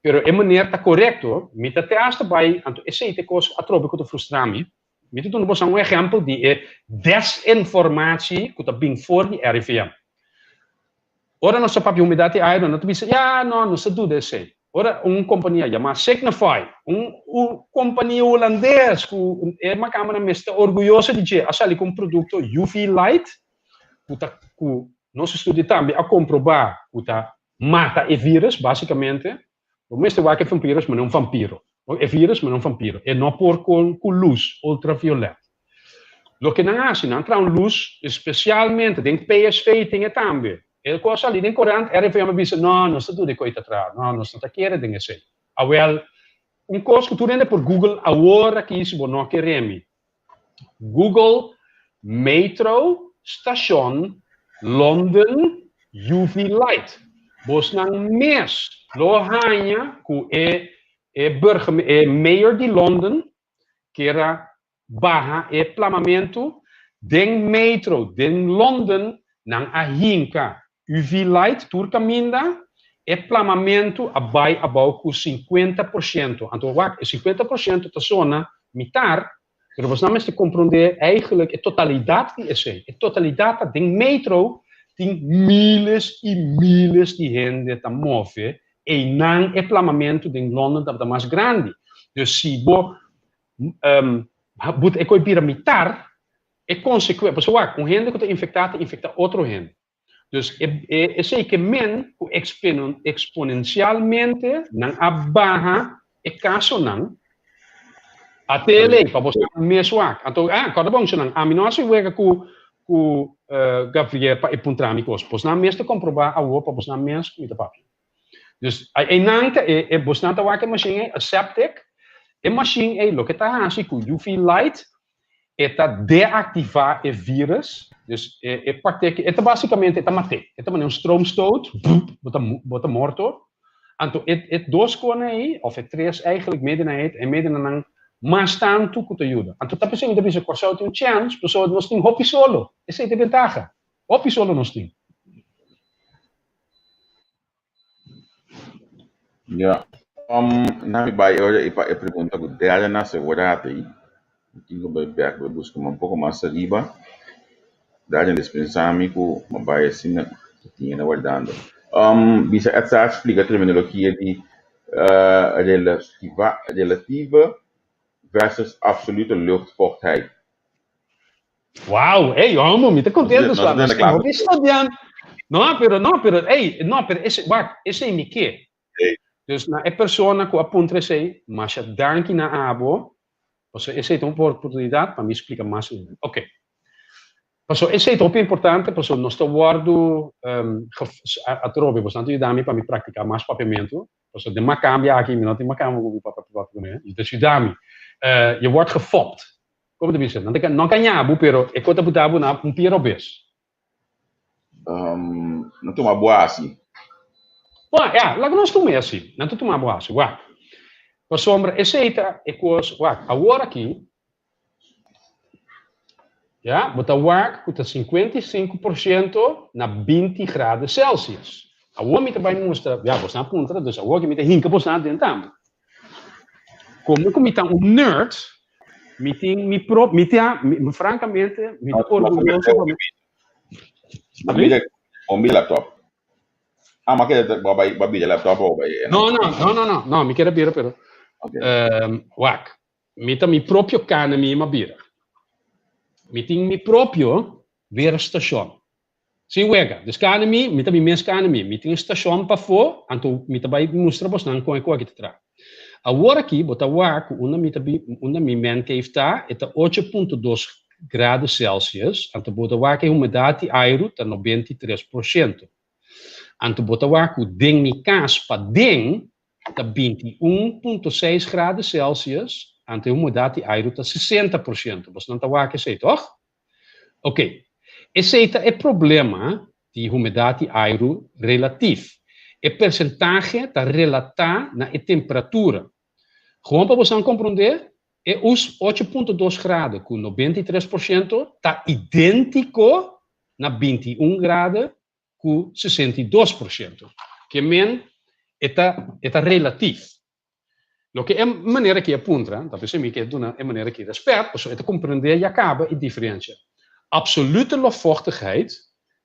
Pero e manera ta korekto, mi ta te hasta bai, anto esei ta e kos atrobe ku ta frustra mi. Mi ta duna boso un ehèmpel di e desinformatie ku ta bin for di RIVM. Ora nos ta papia humedat di airu, nan ta bisa, ya, no, nos ta duda esei. Ora un kompania yamá Signify, un kompania hulandes ku e makamanan mes ta orguyoso di dje, a sali ku un produkto UV light ku ta ku nos estudio tambe a komprobá ku ta mata e vírus básikamente. Bo mester wak e vampiros manera un vampiro. E vírus manera un vampiro. E no por ku lus ultraviolet. Loke nan hasi, nan traha un lus spesialmente den PSV tin e tambe. E kos a sali den korant, RIVM a bisa, no, nos ta duda e koi ta traha. No, nos no ta kere den esei. Awel, un kos ku tur hende por google awor aki si bo no kere mi. Google Metro Station London UV Light. Bosnan mes lo haña ku e e burgeme e mayor di London kier a baha e plamamentu den metro den London nan a hinka UV light tur kaminda e plamamentu a bai abou ku 50%. Anto wak e 50% ta sona mitar pero bosnan mester komprondé eigenlijk e totalidat di esei. E totalidat ta den metro tin miles i miles di hende ta move einan e plamamentu den London tabata mas grandi. Dus si bo But e koe bira mitar, e konsekuen, pasobra wak, un hende ku ta infektá ta infektá otro hende. Dus e e esei ke men ku eksponensialmente nan a baha e kasonan a te lei pa bo sa mes wak. Anto, ah, kòrda bon shonnan, ami no hasi wega ku ku Gabriel pa e puntra mi kos. Bosnan mes ta komprobá awor pa bosnan mes ku mi ta papia. Dus einan ta e e bosnan ta wak e machine ei, aseptic, e machine ei loke ta hasi ku UV light e ta deactiva e virus, dus e e parte e ta basicamente e ta mat'é, e ta manera un stroomstoot, boep, bo ta bo ta morto. Anto e e dos kona ei of e tres eigenlijk medenan ei ta e medenan mas tantu ku ta yuda. Anto ta p'esei mi ta bisa Kòrsou tin un chèns pasobra nos tin hopi solo, esei ta e bentaha, hopi solo nos tin. Ya. Um, na mi bai ora e pa e pregunta ku derde na segurate ei. Mi tin ku bai bek bai buska un poko mas ariba. Derde dispensá mi ku mi bai asina ku tin hende wardando. Um, bisa Ed sa splika terminologia di uh, relativa, relative versus absolute luchtvochtigheid. Wow, hey, homo, mi ta contento sa. Nos tin hopi estudiant. No, pero no, pero hey, no, pero ese, wak, esei mi ke. Dus na e persona ku a puntra esei, masha danki na abo, pasobra esei ta un oportunidat pa mi splika mas ainda. Oké. Pasobra esei ta hopi importante, pasobra nos ta wòrdu atrobe, boso nan ta yuda mi pa mi praktiká mas papiamentu, pasobra den makambia aki mi no tin makamba ku mi papia papia kuné, i ta yuda mi. Je wordt gefopt. Como ta bisa? Nan ta no gaña bo, pero e kos ta buta bo na un pia robes. Um, nan tuma bo hasi. Wak, ya, laga nos tuma e asi. Nan ta tuma bo hasi, wak. Pasobra esei ta e kos, wak, awor aki, Ya, bo ta wak ku ta 55% na 20 grado Celsius. Awor mi ta bai mustra, ya, bosnan a puntra, dus awor mi ta hinka bosnan aden tambe. Komo ku mi ta un nerd, mi tin mi pro, mi ta, mi, frankamente, mi ta orguyoso pa mi. Bon bira laptop. Ah, ma keda ba bai ba bira laptop o bai? No, no, no, no, no, no, mi keda bira pero. Okay. Wak, mi ta mi propio kana mi ma bira. Mi tin mi propio weerstation. Sin wega. Dus kana mi, mi ta mi mes kana mi. Mi tin un station pafó, anto mi ta bai mustra bosnan kon e ku aki ta traha. Awor aki bo ta wak ku unda mi ta bi, unda mi man cave ta, e ta 8.2 grado Celsius, anto bo ta wak e humedat di airu ta 93%. Anto bo ta wak ku den mi kas paden ta 21.6 grado Celsius, anto e humedat di airu ta 60%. Bosnan ta wak esei, tòg? Ok. Esei ta e problema di humedat di airu relatief. E persentahe ta relatá na e temperatura. Gewoon pa bosnan komprondé, e us 8.2 grado ku 93% ta idéntiko na 21 grado ku 62%. Ke men e ta e ta relatief. Loke e manera ki a puntra, ta p'esei mi ke duna e manera ki rèspèt, pasobra e ta komprendé ya kaba e diferensia. Absolute luchtvochtigheid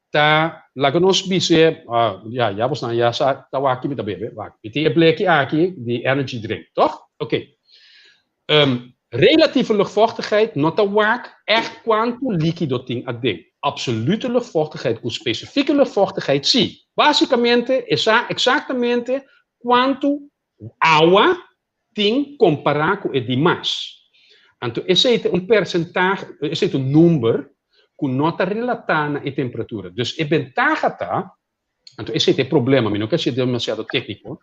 ta, laga nos bis'é, ya, ya bosnan ya sa ta wak ki mi ta bebe, wak, mi tin e bleki aki di energy drink, tòg? Oké. Relatieve luchtvochtigheid no ta wak ègt kuantu líkido tin aden. Absolute luchtvochtigheid ku spesifieke luchtvochtigheid sí. Básikamente e sa eksaktamente kuantu awa tin kompará ku e dimas. Anto esei ta un persentahe, esei ta un number ku no ta relatá na e temperatura. Dus e bentaha ta, anto esei ta e problema, mi no ke hasi demasiado tékniko,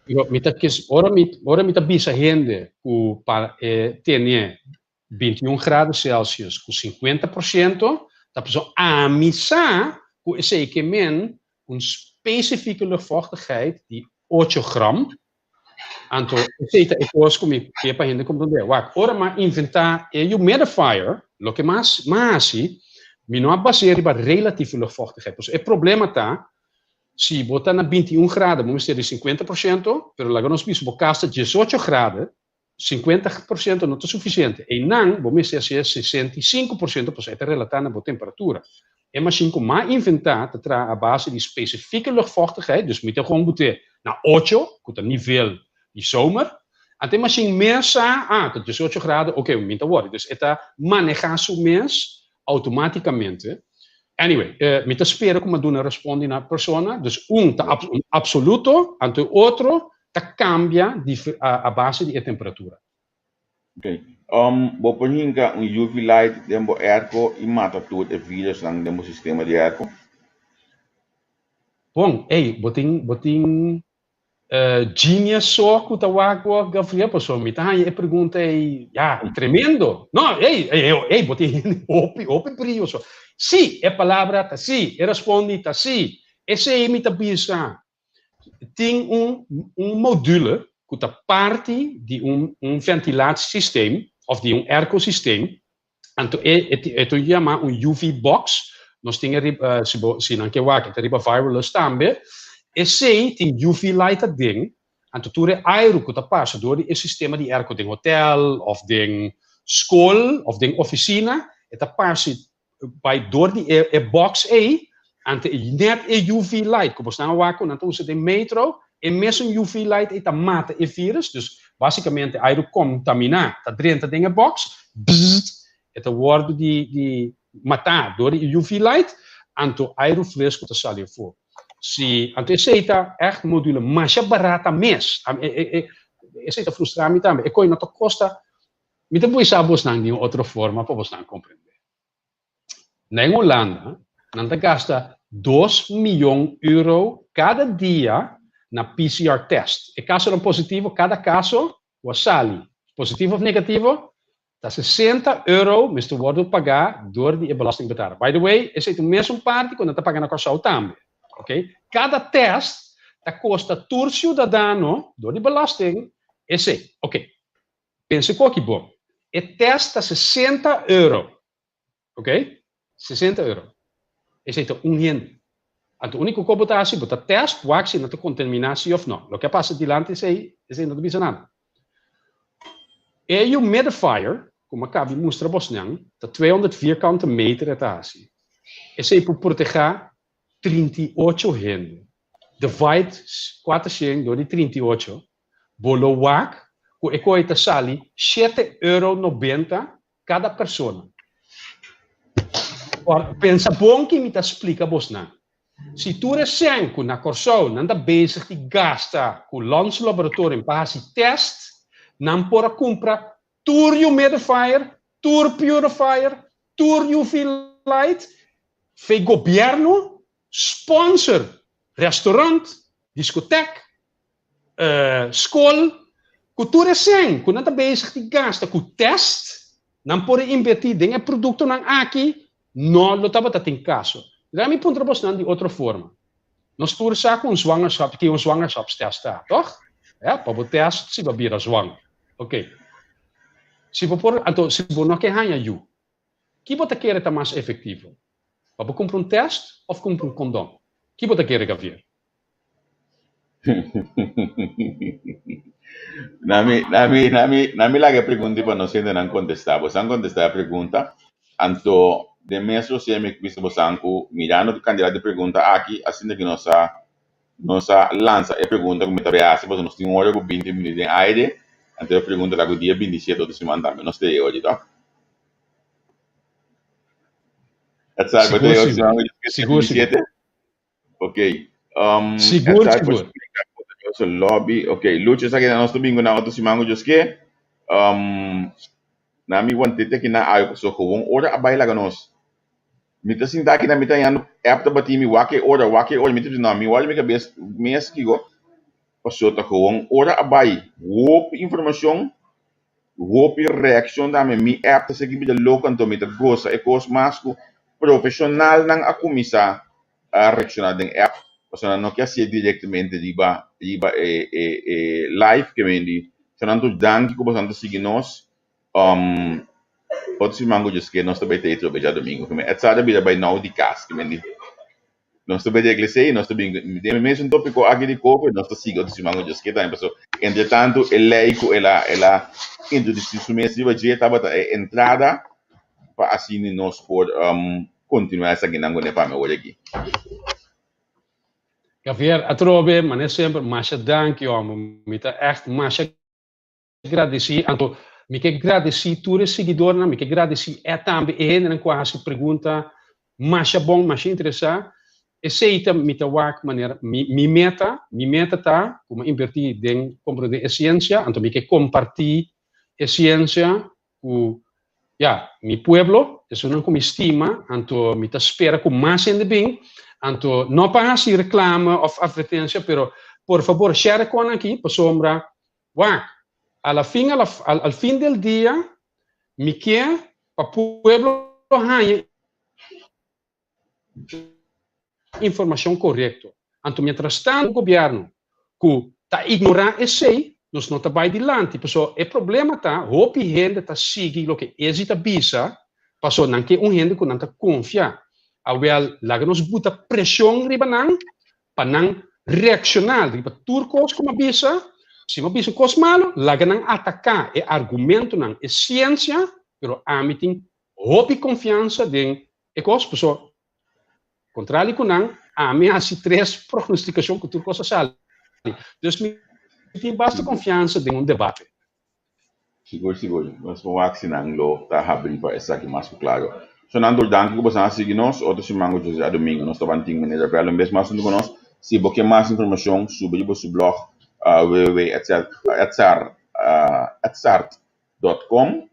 pero mi ta kis, ora mi, ora mi ta bisa hende ku pa e tene 21 grado Celsius ku 50%, ta pasobra ami sa ku esei ke men un spesifieke luchtvochtigheid di 8 gram. Anto esei ta e kos ku mi ke pa hende komprondé. Wak, ora m'a inventá e humidifier, loke m'a m'a hasi, mi no a bas'é riba relatieve luchtvochtigheid. Pasobra e problema ta, si bo ta na 21 grado, bo mester di 50%, pero laga nos bisa bo kas ta 18 grado, 50% no ta sufisiente. Einan bo mester hasié 65% pasobra e ta relatá na bo temperatura. E mashin ku m'a inventá ta traha a base di spesifieke luchtvochtigheid, dus mi ta gewoon but'é na ocho, ku ta nivel di zomer. Anto e mashin mes sa, ah, ta 18 grado, oké, mi ta wòrdu. Dus e ta manehá su mes outomátikamente. Anyway, mi ta spera ku mi a duna respondi na persona. Dus un ta un absoluto, anto e otro ta kambia a base di e temperatura. Ok. Bo por hinka un UV light den bo airco i mata tur e virusnan den bo sistema di airco? Bon, ey, bo tin, bo tin genius so ku ta wak bo, Gabriel, pasobra mi ta haña e pregunta ei, ya, tremendo. No, ey, ey, ey, bo tin hende hopi, hopi brio so. Sí, e palabra ta sí, e respondi ta sí. Esei mi ta bisa. Tin un un module ku ta parti di un un ventilatiesysteem òf di un aircosysteem, anto e e ta yama un UV box, nos tin e riba si bo si nan ke wak e ta riba Viralist tambe, esei tin UV light aden, anto tur e airu ku ta pasa dor di e sistema di airco den hotel òf den skol òf den ofisina e ta pasa bai dor di e e box ei, ante net e UV light ku bosnan a wak ku nan ta usa den metro, e mesun UV light ei ta mata e virus, dus basikamente airu kontaminá ta drenta den e box, bzzzt, e ta wòrdu di di matá dor di e UV light, anto airu fresku ta sali afó. Si, anto esei ta ègt module masha barata mes, esei ta frustra mi tambe, e koi no ta kosta. Mi ta buisa bosnan di un otro forma pa bosnan comprende. Na en Hulanda nan ta gasta 2 miyon euro cada dia na PCR test. E casonan positivo, cada caso cu a sali positivo of negativo, ta 60 euro mester wordo paga door di e belastingbetaler. By the way, esey ta mesun parti cu nan ta paga na Corsou tambe. Okay? Cada test ta costa tur ciudadano door di belasting esey. Okay. Pensa ku aki bon. E test ta 60 euro. Ok? 60 euro. Esei ta un hende. Anto úniko ku bo ta hasi, bo ta test wak si nan ta kontaminá si òf no. Loke a pasa dilanti esei, esei no ta bisa nada. E humidifier, ku mi a kabi mustra bosnan, ta 200 vierkante meter e ta hasi. Esei por protehá 38 hende. Divide 400 dor di 38, bo lo wak ku e koe ta sali shete euro nobenta kada persona. Ora, pensa bon ki mi ta splika bosnan. Si tur e sèn ku na Kòrsou nan ta bezig di gasta ku Lons Laboratorium pa hasi tèst, nan por a kumpra tur humidifier, tur purifier, tur UV light, fe gobièrnu sponsor restaurant, diskotek, skol, ku tur e sèn ku nan ta bezig di gasta ku tèst, nan por a invertí den e produktonan aki, no lo tabata tin kaso. Laga mi puntra bosnan di otro forma. Nos tur sa ku un zwangerschap, ki un zwangerschapstest ta, tòg? Ya, pa bo tèst si bo a bira zwanger. Oké. Si bo por, anto si bo no ke haña yu, ki bo ta kere ta mas efektivo? Pa bo kumpra un tèst òf kumpra un kondòn? Ki bo ta kere, Gavier? Nami, nami, nami, nami laga e pregunta pa nos hendenan kontestá. Bosan kontestá e pregunta, anto den mes rosé mi bisa bosan ku mirando e kantidat di pregunta aki, asina ku nos a nos a lansa e pregunta ku mi ta bai hasi pasobra nos tin un ora ku binti minüt den aire, anto e pregunta ta ku dia 27 otro siman tambe nos ta e ora, toh? Edsar, bo ta Sigur, e otro sigur. siman ku dia Sigur, sigur. 27? Ok. Um, Sigur, essa por sigur. explica poderoso lobby. Ok, Lucho, esa que nos domingo na otro siman cu ke. Um, na mi wantete ki na ayo so gewoon ora a baila nos. Mi ta sinta aki na mi ta yando app ta bati mi wak e ora, wak e ora. Mi ta bisa no, mi wak mi cabes mes kigo. Paso ta gewoon ora a bai. Hopi informacion, hopi reaccion tambe. Mi app ta sigui bida loco anto mi ta goza e cos mas cu profesionalnan a cuminsa a reacciona den app pasobra nan no ke hacié directamente riba riba e e e live ke men di so nan tur danki ku boso nan ta sigui nos um otro siman ku djoske nos ta bai ta otro djadomingo ke men Edsar a bira bai nou di kas ke men di nos ta bai di iglesia i nos ta bin den e mesun topiko aki di covid nos ta sigui otro siman ku djoske tambe pasobra entretanto e lei ku el a el a introduci su mes riba dje tabata e entrada pa asina nos por Continua esakinan cu ne pa mi awor aki. Javier, atrobe, mane semper, masha danki homo. Mi ta echt masha gradeci. Anto, mi ke gradeci tur e siguidornan, mi ke gradeci e tambe e hendenan cu a haci pregunta masha bon, masha interesa. Esey ta mi ta wak manera mi mi meta, mi meta ta cu mi a inverti den comprende e ciencia, anto mi ke comparti e ciencia ku ya, mi pueblo, esunnan ku mi stima, anto mi ta spera ku mas hende bin, anto no pa hasi reklame òf atvertensia, pero por fabor share e konan aki, pasobra wak, a la fin, a la, al fin del dia, mi ke pa pueblo haña informacion corecto. Anto mientras tanto gobierno cu ta ignora esey, nos no ta bay dilanti. Pasobra e problema ta hopi hende ta sigui loke Ezzy ta bisa, pasobra nan ke un hende cu nan ta confia. Awel, laga nos buta presion riba nan pa nan reacciona riba tur cos cu mi a bisa. Si mi a bisa cos malo, laga nan ataca e argumentonan, e ciencia, pero ami tin hopi confiansa den E kos, paso, kontrali ku nan, ami a hasi tres prognostikashon ku tur kos a sali. Dus mi tin basta konfiansa den un debate. Sigur, sigur. Nos por wak si nan lo ta habrí pa esaki mas ku klaro. So nan tur danki ku boso a sigui nos. Otro siman ku José djadomingo nos ta ban tin Meneer Rafael un bes mas huntu ku nos. Si bo ke mas informashon, subi riba su blog www.etsart.com.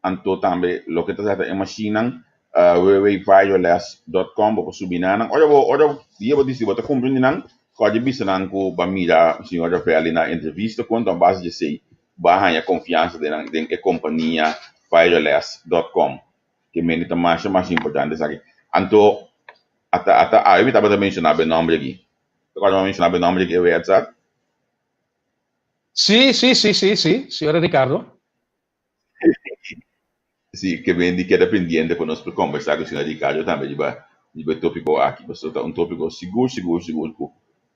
Anto tambe loke ta trata e mashinnan www.viraless.com bo por subi na nan. Ora bo ora dia bo disi bo ta cumpra un di nan kòrda bisa nan ku bo a mira señor Rafael na entrevista ku anto a base di esei bo a haña konfiansa den nan den e kompania viraless.com ke mende ta masha masha importante esaki. Anto ata ata awe mi tabata menshoná bo e nòmber aki. Ta kòrda mi a menshoná bo e nòmber aki e website? Sí, sí, sí, sí, sí, señora Ricardo. Si, ke men di keda pendiente pa nos por kombersá ku señor Ricardo tambe riba riba e tópiko aki, pasobra ta un tópiko sigur sigur sigur ku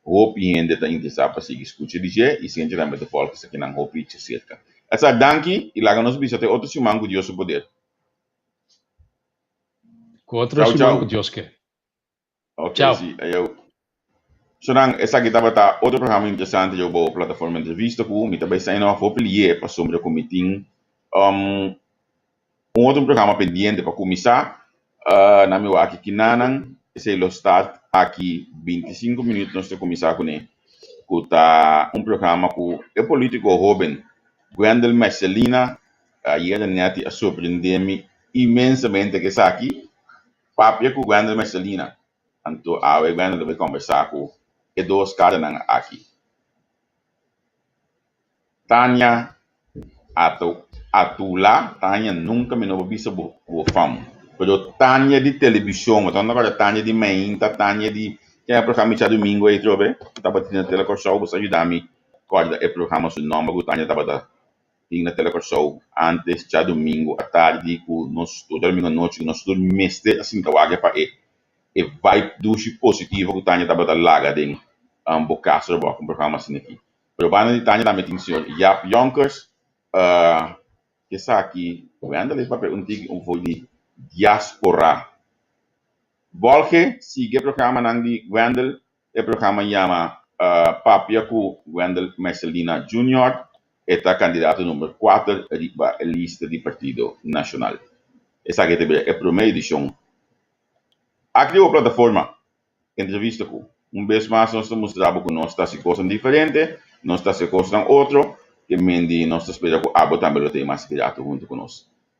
hopi hende ta interesá pa sigui skucha di dje i siente tambe ta fòlg esakinan hopi djaserka. Esa danki i laga nos bisa te otro siman ku Dios su poder. Ku otro Chau siman chau. ku Dios ke. Ok, Chao. si, ayo. Sonan, esaki tabata otro programa interesante yo bo plataforma entrevista ku mi ta bai sign off hopi lié pasobra ku mi tin um, un otro programa pendiente pa kuminsá. Na mi wak aki kinanan, esei lo start aki 25 minuut nos ta kuminsá kuné, ku ta un programa ku e polítiko hóben Gwendel Mercelina ayera nèt a sorprendé mi inmensamente ku esaki. Papia ku Gwendel Mercelina. Anto awe Gwendel ta bai kombersá ku e dos karanan aki. Tania Atula, Tania nunka mi no por bisa bo bo fam, pero Tania di telebishon, bo ta kòrda Tania di mainta, Tania di ken e programa djadumingu ei trobe ku tabatin na Tele Kòrsou, bo sa yuda mi kòrda e programa su nòmber ku Tania tabata tin na Tele Kòrsou antes djadumingu atardi ku nos tur djadumingu anochi ku nos tur mester a sinta wak pa e e vibe dushi positivo ku Tania tabata laga den bo kas ora bo wak un programa asina aki. Pero banda di Tania tambe tin señor Jaap Jonkers esaki Wendel e papia un tiki un for di diaspora. Bolge sigui e programanan di Wendel. E programa yama Papia ku Wendell Mercelina Junior. E ta kandidato number kuater riba e lista di Partido Nashonal. Esaki ta bira e promé edishon aki riba plataforma Entrevista Ku. Un bes mas nos ta mustra bo ku nos ta hasi kosnan diferente, nos ta hasi kosnan otro, ke mendi nos ta spera ku abo tambe lo ta e mas grato huntu ku nos.